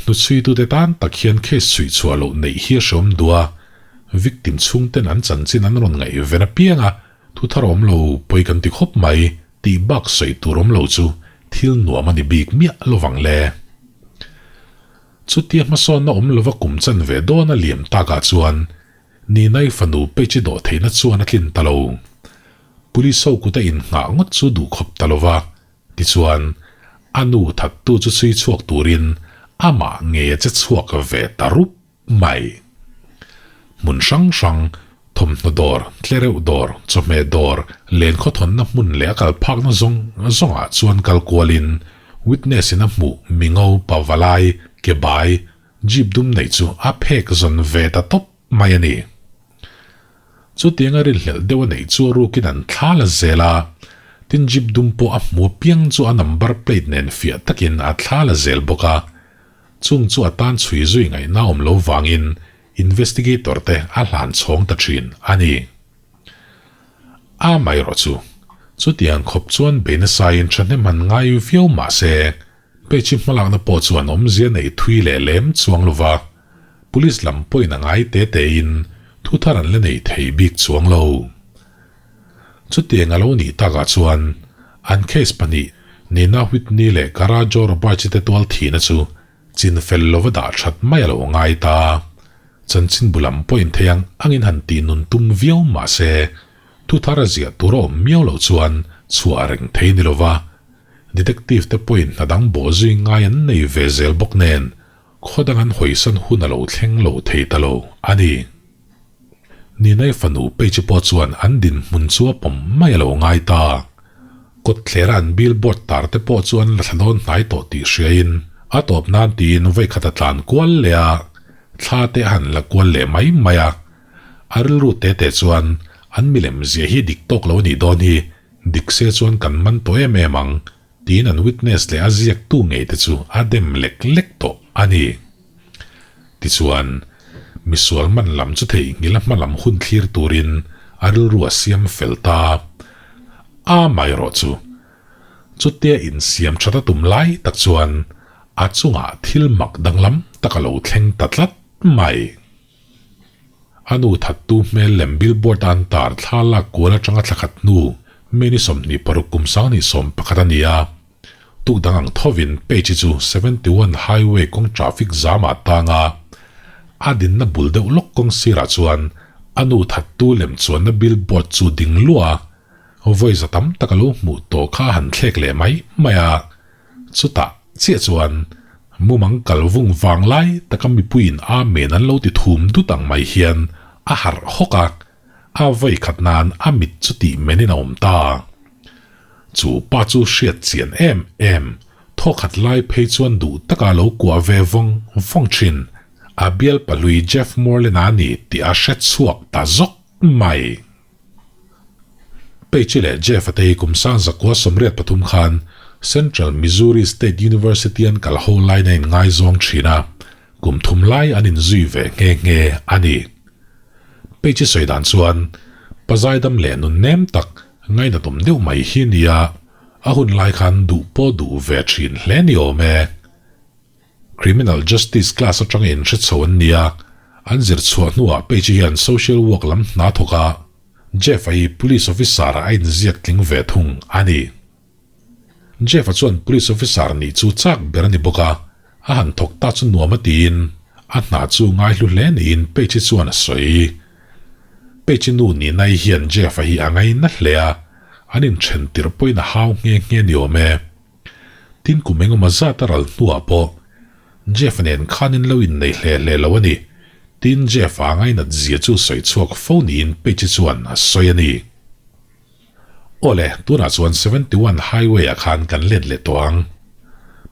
Hnuchhuitute tan tak hian case chhuih chhuah loh neih hi a hreawm duh a, Victim chhungten an chanchin an rawn ngaihven apiang a, thu thar awm lo pawi kan ti khawp mai tih bak sawi tur awm lo chu thil nuam a ni bik miah lovang le. Chutia hmasawnna awm lova kum chan ve dawn a liam takah chuan Ninai fanu Page dawh theihna chuan a tlin ta lo. Police ho kuta innghah ngawt chu duh khawp ta lova, tichuan a nu thattu chu chhui chhuak turin amah ngei a che chhuak ve ta rup. Mai. Hmun hrang hrang, thawmhnaw dawr, tlereuh dawr, chawhmeh dawr, len khawthawnna hmun leh a kal phakna zawng zawngah chuan kal kualin witness in a hmuh mingo pavalai, kebai, jeep dum neih chu a phek zawn ve ta tawp mai a ni. Chutianga rinhlelh deuh a neih chu a rukin an thla la zel a, tin jeep dum pawh a hmu apiang chu a number plate nen fiah takin a thla la zel bawk a. Chung chu a tan chhui zui ngaihna awm lo vangin investigator te a hlan chhawng ta thin a ni. Amaherawh chu, chutiang khawp chuan bei nasaiin thahnem han ngai viau mah se, Page-i hmalakna pawh chuan awmzia nei thui leh lem chuang lova, Police lam pawhin a ngai te tein thu thar an la nei thei bik chuang lo. Chutiang a lo nih takah chuan an case pahnih Nina Whitney leh Kara Jo Roberts-i te tual thihna chu chin fel lova dah that mai a lo ngai ta. Chanchinbu lam pawhin thei ang angin han tih nun tum viau mah se thu thar a ziah tur a awm miau loh chuan chhuah reng thei ni lova Detective te pawhin hna dang bawh zui ngai an nei ve zel bawk nen khaw dang an hawisan hun a lo thleng lo thei ta lo a ni. Ninai fanu Paige pawh chuan an dinhmun chu a pawm mai a lo ngai ta. Kawtthlera an billboard tar te pawh chu an la thla dawn hnai tawh tih hriain a tawp nan tiin vawikhat a tlan kual leh a, thla te a han la kual leh mai mai a. A rilru te te chuan an milem zia hi dik tawk lo a nih dawn hi, dik se chuan kan man tawh em em ang tiin an witness leh a ziaktu ngei te chu a dem lek lek tawh a ni. Tichuan, misual man lam chu theihnghilh a hma lam hun thlir turin a rilru a siam fel ta. A amaherawh chu, chutia insiam that a tum lai tak chuan a chungah thil mak danglam tak a lo thleng ta tlat mai. A nu thattu hmel lem billboard a an tar thla lak kual atanga thla khat hnu May ni 26 kum 2011 a ni a. Tuk dang ang thovin Page-i chu 71 Highway kawng traffic zam ah tang a. A dinna bul deuh lawk kawng sirah chuan a nu thattu lem chuanna billboard chu ding luah a, vawi za tam tak a lo hmuh tawh kha a han thlek leh mai mai a. Chutah chiah chuan mumang kal vung vang lai taka mipuiin Amen an lo ti thum dut ang mai hian a harh hawk a, a vawi khat nan a mit chu tih menin a awm ta. Chu pa chu hriat chian em em, thaw khat lai phei chuan duh taka lo kuah ve vawng vawng thin a bial pahlui Jeff Morland-a a ni tih a hre chhuak ta zawk mai. Page leh Jeff-a te hi kum sang zakua 83 khan Central Missouri State University an kal ho laiin a inngaizawng thin a, kum thum lai an inzui ve nghe nghe a ni. Page-i sawi dan chuan pa zaidam leh nun nem tak ngainatawm deuh mai hi nia, a hun lai khan duh pawh duh ve thin hle ni awm e. Criminal Justice class atanga inhre chho an ni a, an zir chhuah hnuah Page hian social work lam hna thawk a, Jeff-a hi police officer-ah a inziak tling ve thung a ni. Jeff-a chuan police officer nih chu chak ber a ni bawk a, a han thawk ta chu nuam a tiin a hna chu ngaihlu hle niin Page-i chuan a sawi. Page-i nu Nina-i hian Jeff-a hi a ngaina hle a, an inthen tirh pawhin a hau nghe nghe ni awm e. Tin kum engemaw zat a ral hnuah pawh Jeff nen khan in lo innei hle hle lo a ni. Tin Jeff a ngainat zia chu sawi chhuak fo niin Page chuan a sawi a ni. Awle, tunah chuan 71 Highway ah khan kan let leh tawh ang.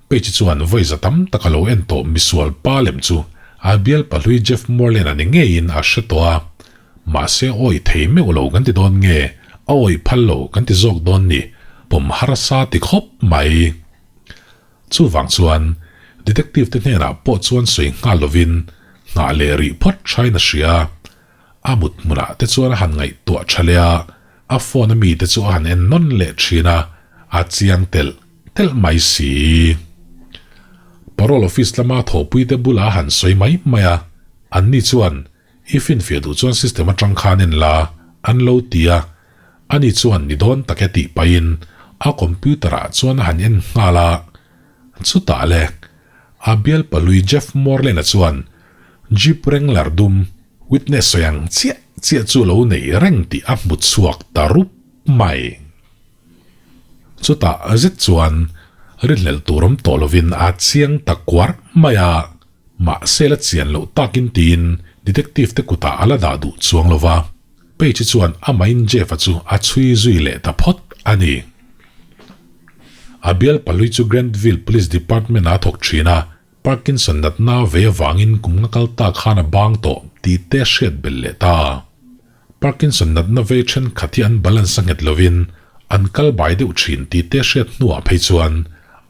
Page chuan vawi za tam tak a lo en tawh misual pa lem chu a bial pahlui Jeff Morland a ni ngeiin a hre tawh a. Mahse awi thei meuh lo kan ti dawn nge, a awi phal lo kan ti zawk dawn ni, pawm harsa ti khawp mai. Chuvang chuan detective te hnenah pawh chuan sawi nghal lovin nghah leh rih phawt thain a hria. A mut hmunah te chuan a han ngaihtuah tha leh a, a phone a mite chu a han en nawn leh thin a, a chiang telh telh mai si. Parole office lama thawhpuite bulah a han sawi mai mai a, anni chuan I finfiah duh chuan system atang khan en la, an lo ti a. Ani chuan ni dawn tak e tih pahin a computer ah chuan a han en nghal a. Chutah le, a bial pahlui Jeff Morland-a chuan Jeep Wrangler dum witness sawi ang chiah chiah chu lo nei reng tih a hmu chhuak ta rup mai. Chutah zet chuan rinhlelh tur awm tawh lovin a chiang ta kuar mai a. Mahse la chian loh takin tiin detective te kutah a la dah duh chuang lo va, Page chuan amahin Jeff-a chu a chhui zui leh ta phawt a ni. A bial pahlui chu Grantville Police Department-ah a thawk thin a, Parkinson natna ve avangin kum nga kal ta khan a bang tawh tih te a hriat belh leh ta. Parkinson natna vei thenkhat hi an balance a nghet lovin an kal bai deuh thin tih te hriat hnuah phei chuan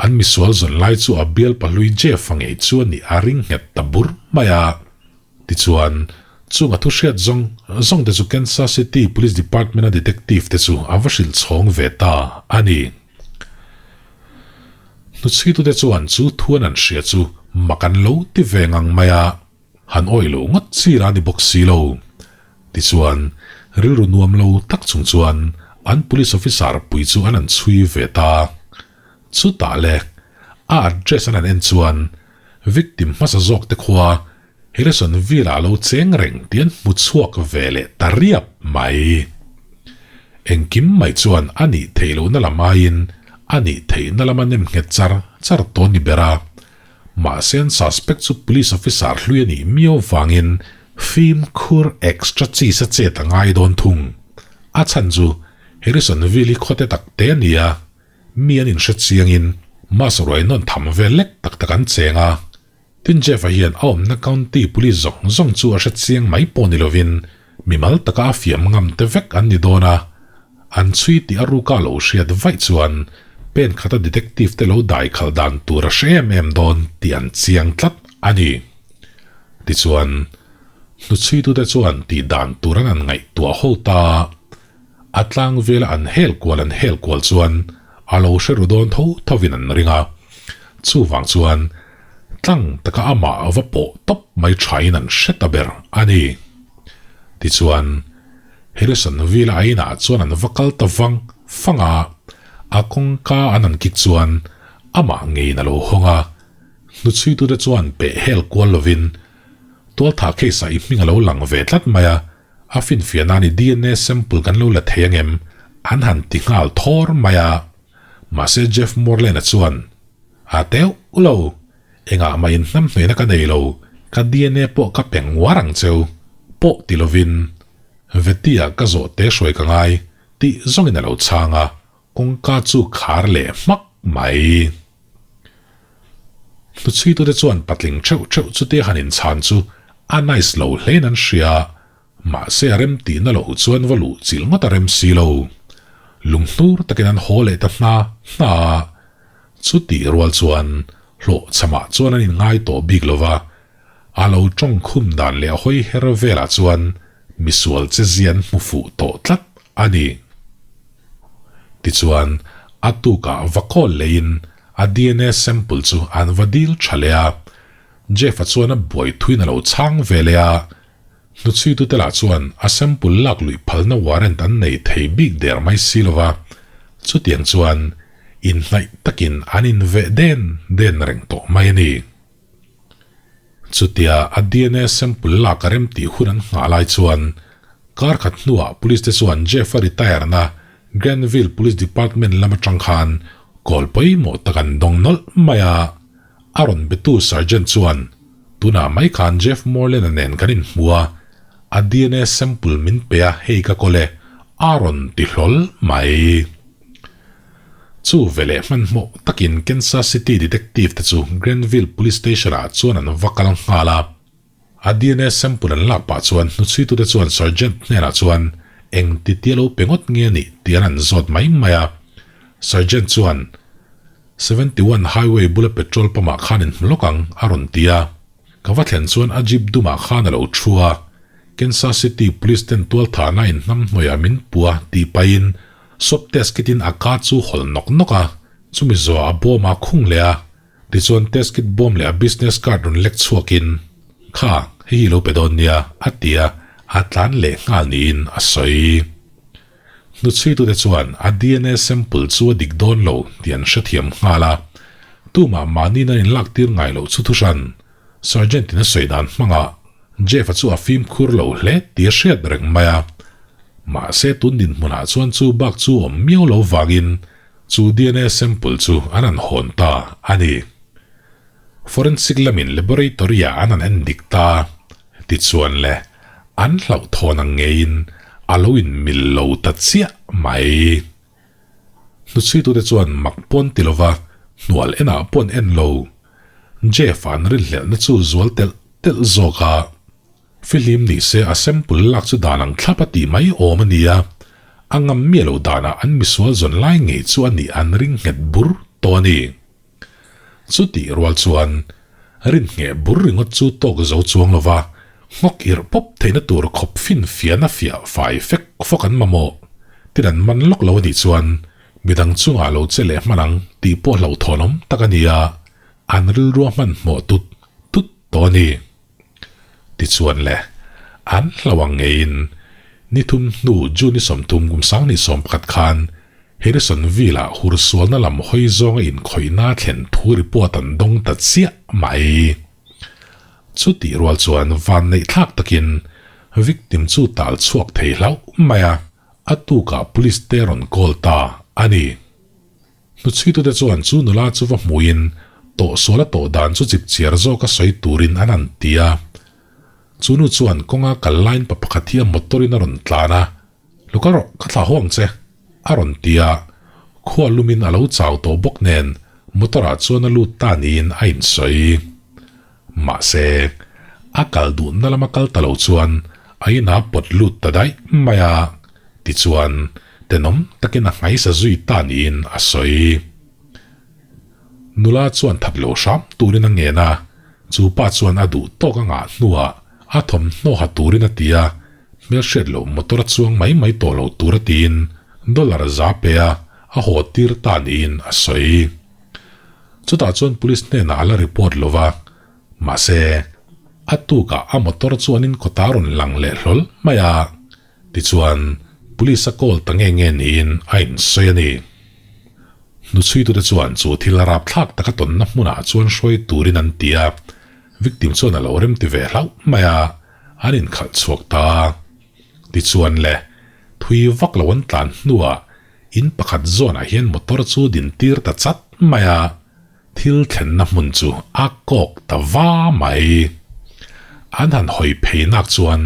an misual zawn lai chu a bial pahlui Jeff-a ngei chu a nih a ring nghet ta bur mai a. Tichuan, chung a thu hriat zawng zawng te chu Kansas City Police Department-a detective te chu a va hrilh chhawng ve ta a ni. Hnuchhuitute chuan chu thu an an hria chu mak an lo ti ve ngang mai a, han awih loh ngawt chi lah a ni bawk si lo. Tichuan, rilru nuam lo tak chung chuan an police officer pui chu an an chhui ve ta. Chutah le, a address an an en chuan victim hmasa zawk te khua Harrisonville ah lo cheng reng tih an hmu chhuak ve leh ta riap mai. Engkim mai chuan a nih theih lohna lam aiin a nih theihna lama nem nghet char char tawh ni ber a. Mahse an suspect chu police officer hlui a nih miau vangin fimkhur extra cheese a chet a ngai dawn thung. A chhan chu Harrisonville hi khawte tak te a ni a, mi an inhre chiangin mass ruai nawn tham vel lek tak tak an cheng a. Tin Jeff-a hian a awmna county police zawng zawng chu a hre chiang mai pawh ni lovin mimal taka a fiam ngam te vek an ni dawn a, an chhui tih a ruka lo hriat vaih chuan pen khata detective te lo dai khalh dan tur a hre em em dawn tih an chiang tlat a ni. Tichuan, hnuchhuitute chuan tih dan tur an han ngaihtuah ho ta a, A tlang vela an hel kual an hel kual chuan a lo hre ru dawn tho thovin an ring a. Chuvang chuan tlang taka amah va pawh tawp mai thain an hre ta ber a ni. Tichuan, Harrison Villa a inah chuan an va kal ta vang fang a, a kawngka an han kik chuan amah ngeiin a lo hawng a. Hnuchhuitute chuan peh hel kual lovin tualthah case ah i hming a lo lang ve tlat mai a, A finfiah nan i DNA sample kan lo la thei angem? An han ti nghal thawr mai a. Mahse Jeff Morland-a chuan, A teuh lo, engah mah inhnamhnuaina ka nei lo, ka DNA pawh ka pe nguar ang cheu, pawh ti lovin Veti-ah ka zawh te hruai ka ngai tih zawngin a lo chhang a, kawngka chu khar leh hmak mai. Hnuchhuitute chuan patling theuh theuh chutia han inchhan chu a nice lo hlein an hria, mahse a rem tihna loh chuan va luh chilh ngawt a rem si lo. Lunghnur takin an haw leh ta hna hna a, chutih rual chuan hlawhchhamah chuan an inngai tawh bik lo va, a lo tawngkhum dan leh a hawi her velah chuan misual che zia an hmu fuh tawh tlat a ni. Tichuan, a tukah va call leiin a DNA sample chu an va dil tha leh a. Jeff-a chuan a buai thuin a lo chhang ve leh a. Hnuchhuitute lah chuan a sample lak luih phalna warrant an nei thei bik der mai si lo va. Chutiang chuan inhnaih takin an inveh den den reng tawh mai a ni. Chutia a DNA sample lak a rem tih hun an nghah lai chuan kar khat hnuah police te chuan Jeff-a retire na Granville Police Department lam atang khan call pawimawh tak an dawng nawlh mai a. A rawn betu sergeant chuan, Tunah mai khan Jeff Morland-a nen kan inhmu a, a DNA sample min pe a hei ka kawl e, a rawn ti hlawl mai. Chu veleh hmanhmawh takin Kansas City detective te chu Granville Police Station ah chuan an va kal nghal a. A DNA sample an lak pah chuan hnuchhuitute chuan sergeant hnenah chuan eng ti tia lo pe ngawt nge nih tih an an zawt mai mai a. Sergeant chuan, 71 Highway bula petrol pump ah khan in hmu lawk ang, a rawn ti a. Ka va thlen chuan a jeep dumah khan a lo thu a, Kansas City Police ten tualthahna in hnam hnuaiah min pu a tih pahin swab test kit in a ka chu hawlh nawk nawk a, chumi zawhah a bawm a khung leh a, tichuan test kit bawm leh a business card rawn lek chhuakin, Kha, hei hi lo pe dawn nia, a ti a, a tlan leh nghal niin a sawi. Hnuchhuitute chuan a DNA sample chu a dik dawn lo tih an hrethiam nghal a, tumah mahniin an inlak tir ngai loh chu thuhran. Sergeant in a sawi dan hmangah Jeff-a chu a fimkhur lo hle tih a hriat reng mai a. Mahse tun dinhmunah chuan chu bak chu awm miau lo vangin chu DNA sample chu an han hawn ta a ni. Forensic lamin laboratory-ah an han en dik ta. Tichuan le, an hlauhthawn ang ngeiin a lo inmil lo ta chiah mai. Hnuchhuitute chuan mak pawn ti lova hnual enah pawh an en lo. Jeff-a an rinhlelhna chu zual telh telh zawk a. Fihlim ni se a sample lak chu dan ang thlap a tih mai awm a ni a, a ngam miah lo danah an misual zawn lai ngei chu a nih an ring nghet bur tawh a ni. Chutih rual chuan rinhneh bur ringawt chu tawk zo chuang lova nghawk irh pawp theihna tur khawp fin fiahna fiah fai fek fawk an mamawh. Tin an man lawk lo a nih chuan Midang chungah lo che leh hman ang tih pawh hlauhthawnawm tak a ni a, an rilrua hmanhmawh tut tut tawh a ni. Tichuan le, an hlauh ang ngeiin ni thum hnu June i 30 kum 2011 khan Harrisonville-ah hursualna lam hawi zawnga inkhawihna thlen thu report an dawng ta chiah mai. Chutih rual chuan vanneih thlak takin victim chu tal chhuak thei hlauh mai a, a tukah police te rawn call ta a ni. Hnuchhuitute chuan chu nula chu va hmuhin tawhsual a tawh dan chu chipchiar zawka sawi turin an han ti a. Chu nu chuan kawnga kal laiin pa pakhat hi a motor in a rawn tlan a, Lo kal rawh, ka thlah haw ang che, a rawn ti a. Khua lumin a lo chau tawh bawk nen motor ah chuan a lut ta niin a insawi. Mahse, a kal duhna lama kal ta lo chuan a inah pawt lut ta daih mai a, tichuan tenawm takin a nghaisa zui ta niin a sawi. Nula chuan that lo hram turin a ngen a, chu pa chuan a duh tawk a ngah hnuah a thawmhnaw ha turin a ti a, hmelhriat loh motor a chuang mai mai tawh lo tur a tiin dollar za pe a, a haw tir ta niin a sawi. Chutah chuan police hnenah a la report lo va, mahse, a tukah a motor chuanin kawta a rawn lang leh hlawl mai a, tichuan police a call ta nge nge niin a insawi a ni. Hnuchhuitute chuan chu thil rapthlak taka tawnna hmunah chuan hruai turin an ti a, victim chuan a lo remti ve hlauh mai a, an inkhalh chhuak ta. Tichuan le, thui vak lo an tlan hnuah In pakhat zawnah hian motor chu din tir ta chat mai a, thil thlenna hmun chu a kawk ta va mai. An han hawi phei nak chuan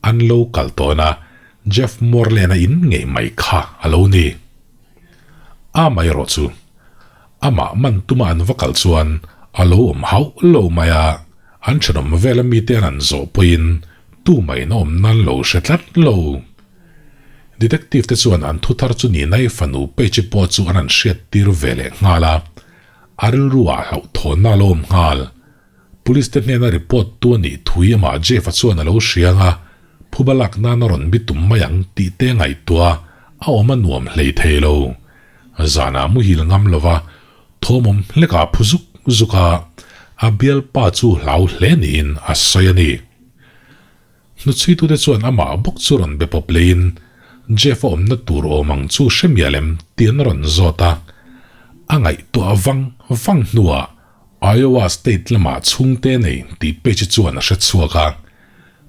an lo kal tawn a, Jeff Morlena in ngei mai kha a lo ni. Amaherawh chu, amah man tuma an va kal chuan a lo awm hauh lo mai a, an thenawm vela mite an han zawh pawhin tumah in a awm nan lo hre tlat lo. Detective te chuan an thuthar chu Ninai fanu Paige pawh chu an han hriat tir ve leh nghal a, a rilru ah hlauhthawnna a lo awm nghal. Police te hnena report tu a nih thui amah Jeff-a chuan a lo hriang a, phuba lak nan a rawn bi tum mai ang tih te ngaihtuah a awm a nuam hlei thei lo. Zanah muhil ngam lova thawmawm hlekah phu zuk zuk a, a bialpa chu hlau hle niin a sawi a ni. Hnuchhuitute chuan amah bawk chu rawn be pawp leiin Jeff a awmna tur awm ang chu hre mial em tih an rawn zawt a. A ngaihtuah vang vang hnuah Iowa State lamah chhungte nei tih page chuan a hre chhuak a.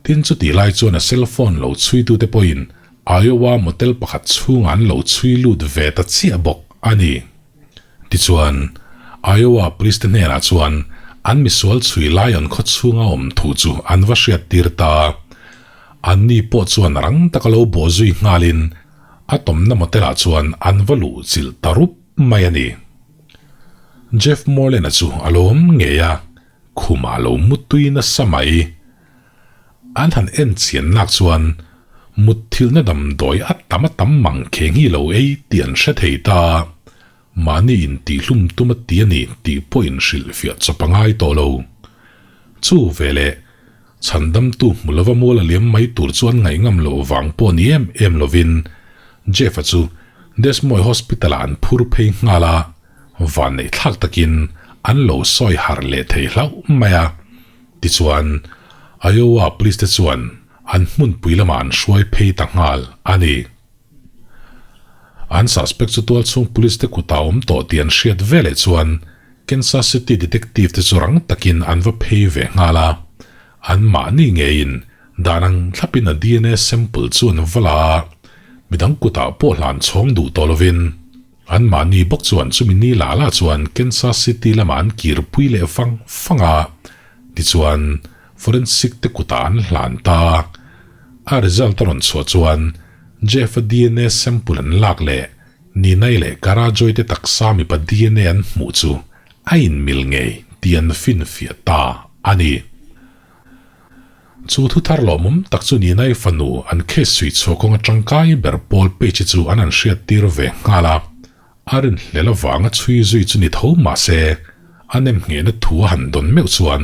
Tin chutih lai chuan a cell phone lo chhuitute pawhin Iowa motel pakhat chhungah an lo chhui lut ve ta chiah bawk a ni. Tichuan, Iowa police te hnenah chuan an misual chhui Lyon khaw chhunga awm thu chu an va hriat tir ta. Anni pawh chuan rang taka lo bawh zui nghalin a tawmna motel ah chuan an va luh chilh ta rup mai a ni. Jeff Morland-a chu a lo awm ngei a, khumah a lo mutui nasa mai. An han en chian nak chuan mutthilhna damdawi a tam a tam mang kheng hi lo ei tih an hre thei ta. Mahni intihhlum tum a ti a ni tih pawh inhrilhfiah chawp a ngai tawh lo. Chu veleh chhandamtu hmu lova mual a liam mai tur chu an ngaihngam loh vang pawh ni em em lovin Jeff-a chu Des Moines Hospital-ah an phur phei nghal a, vanneih thlak takin an lo sawi harh leh thei hlauh mai a. Tichuan, Iowa Police te chuan an hmunpui lamah an hruai phei ta nghal a ni. An suspect chu tualchhung Police te kutah awm tawh tih an hriat veleh chuan Kansas City Detective te chu rang takin an va phei ve nghal a. An mahni ngeiin dan ang thlapin a DNA sample chu an va la a, midang kutah pawh hlan chhawng duh tawh lovin. An mahni bawk chuan chumi ni lah lah chuan Kansas City lamah an kirpui leh fang fang a, tichuan forensic te kutah an hlan ta. A result a rawn chhuah chuan Jeff-a dna sample an lak leh Ninai leh Karajoy te taksa mipa dna an hmuh chu a inmil ngei tih an finfiah ta a ni. Chu thu thar lawmawm tak chu Ninai fanu an case chhui chhuah kawnga tangkai ber pawl page chu an han hriat tir ve nghal a, a rinhlel avanga chhui zui chu ni tho mah se, a nem nghehna thu a han dawn meuh chuan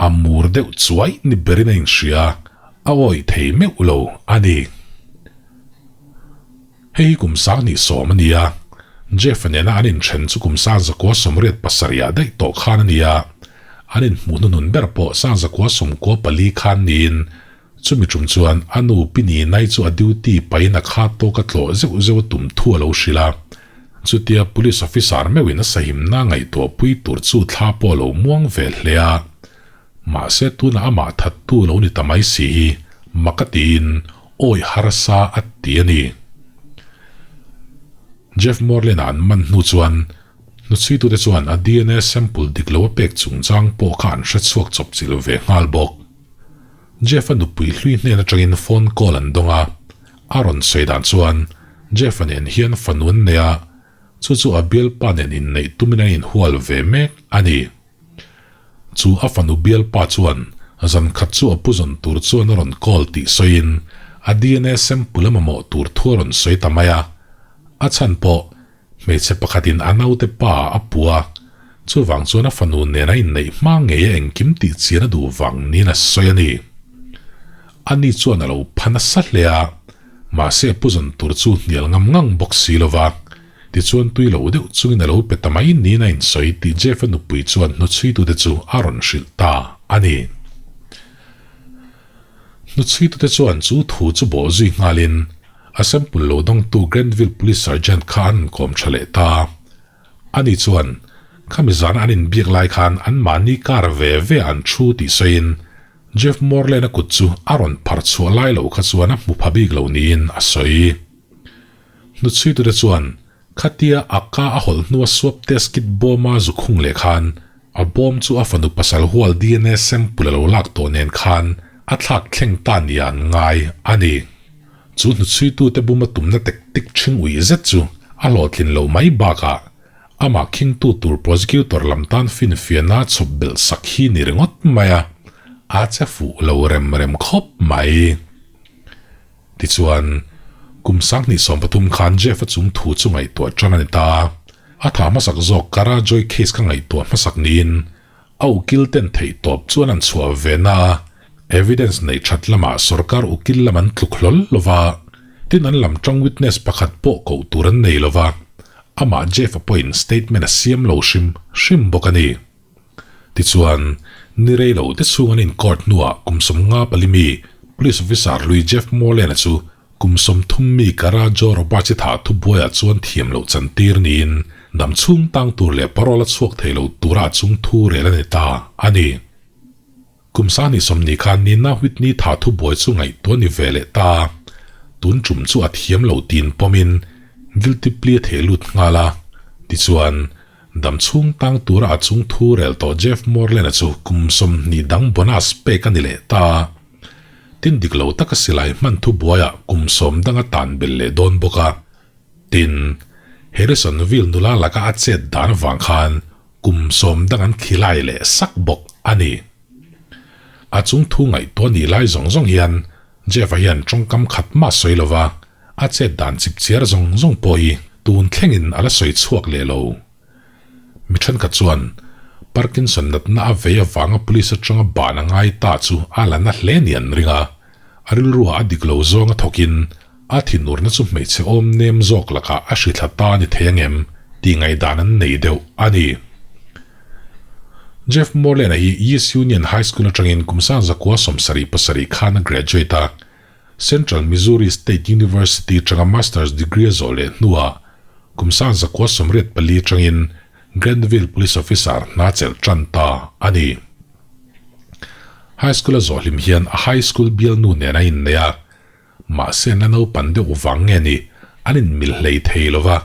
a mur deuh chuai ni berin a inhria, a awih thei meuh lo a ni. Hei hi kum 2010 a ni a. Jeff-a nena an inthen chu kum sangzakua sawmriat pasarihah daih tawh khan a ni a, an inhmuh hnuhnun ber pawh sangzakua sawmkua pali khan niin chumi tum chuan a nu Pi Ninai chu a duty pahin a kha tawka tlawh zeuh zeuh a tum thu a lo hrilh a. Chutia Police Officer meuhin a sahimna ngaihtuahpui tur chu thla pawh a lo muang ve hle a. Mahse tunah amah thattu lo ni ta mai si hi mak a tiin awi harsa a ti a ni. Jeff Morlin-a an man hnu chuan hnuchhuitute chuan a dna sample dik lo a pek chungchang pawh kha an hrechhuak chawp chilh ve nghal bawk. Jeff-a nupui hlui hnen atangin phone call an dawng a, a rawn sawi dan chuan Jeff-a nen hian fanu an nei a, chu chu a bialpa nen inneih tumin an inhual ve mek a ni. Chu a fanu bialpa chuan zan khat chu a puzawn tur chuan a rawn call tih sawiin a dna sample a mamawh tur thu a rawn sawi ta mai a. A chhan pawh hmeichhe pakhatin a naute pa a pu a, chuvang chuan a fanu nen a inneih hma ngei a engkim tih chian a duh vang niin a sawi a ni. Ani chuan a lo pha nasa hle a, mahse a puzawn tur chu hnial ngam ngang bawk si lo va. Tichuan tui lo deuh chungin a lo pe ta mai niin a insawi tih Jeff-a nupui chuan hnuchhuitute chu a rawn hrilh ta a ni. Hnuchhuitute chuan chu thu chu bawh zui nghalin a sample lo dawngtu Granville Police Sergeant kha an inkawm tha leh ta. Ani chuan khami zana an inbiak lai khan anmahni kar ve ve an thu tih sawiin Jeff Morland-a kut chu a rawn phar chhuah lai lo kha chuan a hmu pha bik lo niin a sawi. Hnuchhuitute chuan khatia a ka a hawlh hnua swab test kit bawma zu khung leh khan a bawm chu a fanu pasal hual dna sample a lo lak tawh nen khan a thlak thleng ta nia an ngai a ni. Chu hnuchhuitute buma tumna tactic ṭhing uih zet chu a hlawhtlin loh mai bakah amah khingtu tur prosecutor lam tan finfiahna chhawp belh sak hi ni ringawt mai a, a che fuh lo rem rem khawp mai. Tichuan, kum 2013 khan Jeff-a chung thu chu ngaihtuah tan a ni ta. A tha hmasak zawk Kara Joy case kha ngaihtuah hmasak niin a ukil ten theih tawp chuan an chhuah ve na a, evidence neih that lamah sorkar ukil lam an tluk hlawl lo va, tin an lam tang witness pakhat pawh koh tur an nei lo va, amah Jeff-a pawhin statement a siam lo hrim hrim bawk a ni. Tichuan, ni rei lo te chhung an in court hnuah kum 54 mi Police Officer hlui Jeff Morland-a chu kum 30 mi Kara Joe Roberts-i thah thubuaiah chuan thiam loh chantir niin dam chhung tang tur leh parole a chhuak thei lo tura a chung thu rel a ni ta a ni. Kum 20 khan Nina Whitney thah thubuai chu ngaihtuah ni ve leh ta. Tun tum chu a thiam lo tiin pawmin guilty plea a theh lut nghal a. Tichuan, Dam chhung tang tura a chung thu rel tawh Jeff Morland-a chu kum 20 dang bonus pek a ni leh ta. Tin dik lo taka silai hman thu buaiah kum 10 dang a tan belh leh dawn bawk a. Tin, Harrisonville nula laka a chet dan avang khan kum 10 dang an khilai leh sak bawk a ni. A chung thu ngaihtuah nih lai zawng zawng hian Jeff-a hian tawngkam khat mah sawi lo va, a chet dan chip chiar zawng zawng pawh hi tun thlengin a la sawi chhuak leh lo. Mi thenkhat chuan Parkinson natna a vei avanga police atanga ban a ngai ta chu a la na hle ni an ring a, a rilruah a dik lo zawng a thawkin a thinurna chu hmeichhe awm nem zawk lakah a hrithla ta a ni thei angem tih ngaihdan an nei deuh a ni. Jeff Morland-a hi East Union High School atangin kum 1977 khan a graduate a, Central Missouri State University atanga Master's degree a zawh leh hnuah kum 1984 atangin Granville Police Officer hna chelh tan ta a ni. High School a zawh hlim hian a high school bialnu nen a innei a, mahse an la naupan deuh vang nge ni an inmil hlei thei lo va,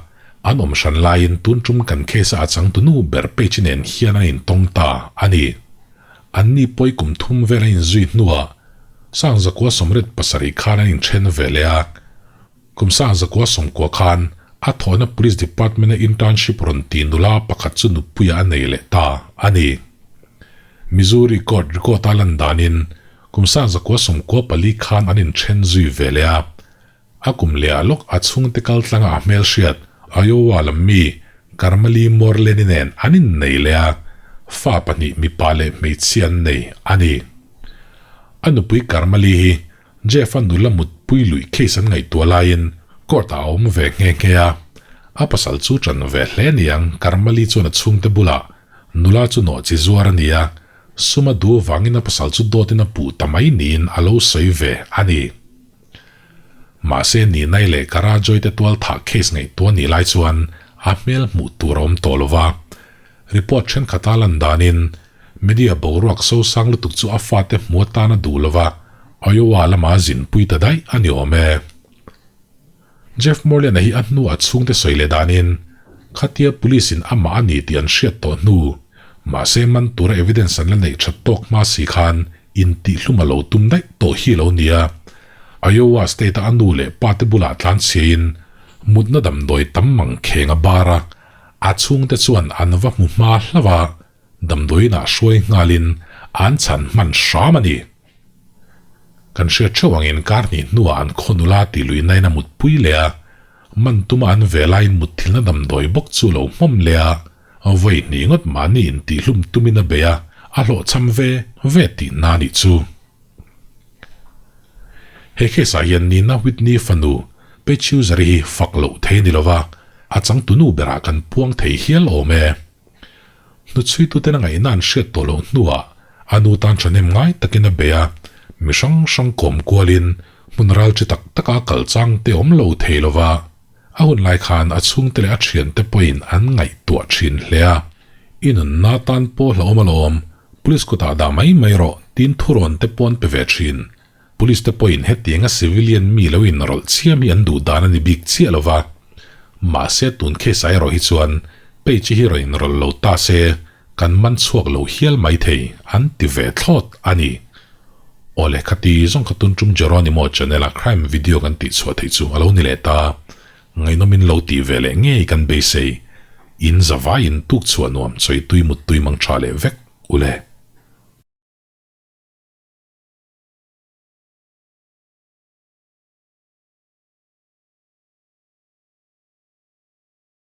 an awm hran laiin tun tum kan case a a changtunu ber page nen hian an intawng ta a ni. Anni pawi kum thum vel an inzui hnuah 1987 khan an inthen ve leh a, kum 1990 khan a thawhna Police Department-a internship rawn ti nula pakhat chu nupuiah a nei leh ta a ni. Missouri Court record-a lan danin kum 1994 khan an inthen zui ve leh a, A kum lehah lawk a chhungte kal tlanga a hmelhriat Iowa lam mi Karmali Morleni nen an innei leh a, fa pahnih mipa leh hmeichhia an nei a ni. A nupui Karmali hi Jeff-a nula mutpui luih case an ngaihtuah laiin court-ah a awm ve nghe nghe a. A pasal chu ṭan ve hle niang, Karmali chuan a chhungte bulah nula chu nawhchi zuar a ni a, sum a duh avangin a pasal chu dawtin a puh ta mai niin a lo sawi ve a ni. Mahse Ninai leh Karajoy te tual thah case ngaihtuah nih lai chuan a hmel hmuh tur a awm tawh lo va. Report thenkhat a lan danin media boruak sosang lutuk chu a fate hmu atan a duh lo va, Iowa lama a zinpui ta daih a ni awm e. Jeff Morley-a hi a hnu a chhungte sawi leh danin khatia police in amah a ni tih an hriat tawh hnu, mahse man tura evidence an la neih that tawk hma si khan intihhlum a lo tum daih tawh hi lo nia. Iowa State-a a nu leh pa te bulah tlan chhiain mutna damdawi tam mang kheng a bar a, a chhungte chuan an va hmu hma hlauh a, damdawiinah hruai nghalin an chhan hman hram a ni. Kan hriat theuh angin kar hnih hnuah an khaw nula tih luihnain a mutpui leh a, man tuma an ve laiin mutthilna damdawi bawk chu lo hmawm leh a, vawi hnih ngawt mahni intihhlum tumin a bei a, a hlawhchham ve ve tihna a nih chu. He case ah hian Nina Whitney fanu Pechiuzari hi fak loh thei a ni lova, a changtunu berah kan puang thei hial awm e. Hnuchhuituten a ngaihna an hriat tawh loh hnuah a nu tan thahnem ngai takin a bei a, mi hrang hrang kawm kualin hmun ral chi tak taka kal chang te awm lo thei lova a hun lai khan a chhungte leh a thiante pawhin an ngaihtuah thin hle a. I nunna tan pawh hlauhawm alawm, police kutah dah mai mai rawh tiin thurawn te pawh an pe ve thin. Police te pawhin hetianga civilian mi lo inrawlh chiam hi an duh dan a ni bik chiah lo va. Mahse tun case ah erawh hi chuan Page hi rawn inrawlh lo ta se kan man chhuak lo hial mai thei an ti ve thlawt a ni. Awle khati zawng kha tun tum Jeronimo channel a crime video kan tih chhuah theih chu a lo ni leh ta. Ngaihnawmin lo tih ve leh ngei kan beisei. In zavaiin tuk chhuah nuam chawitui muttui mang tha leh vek ule.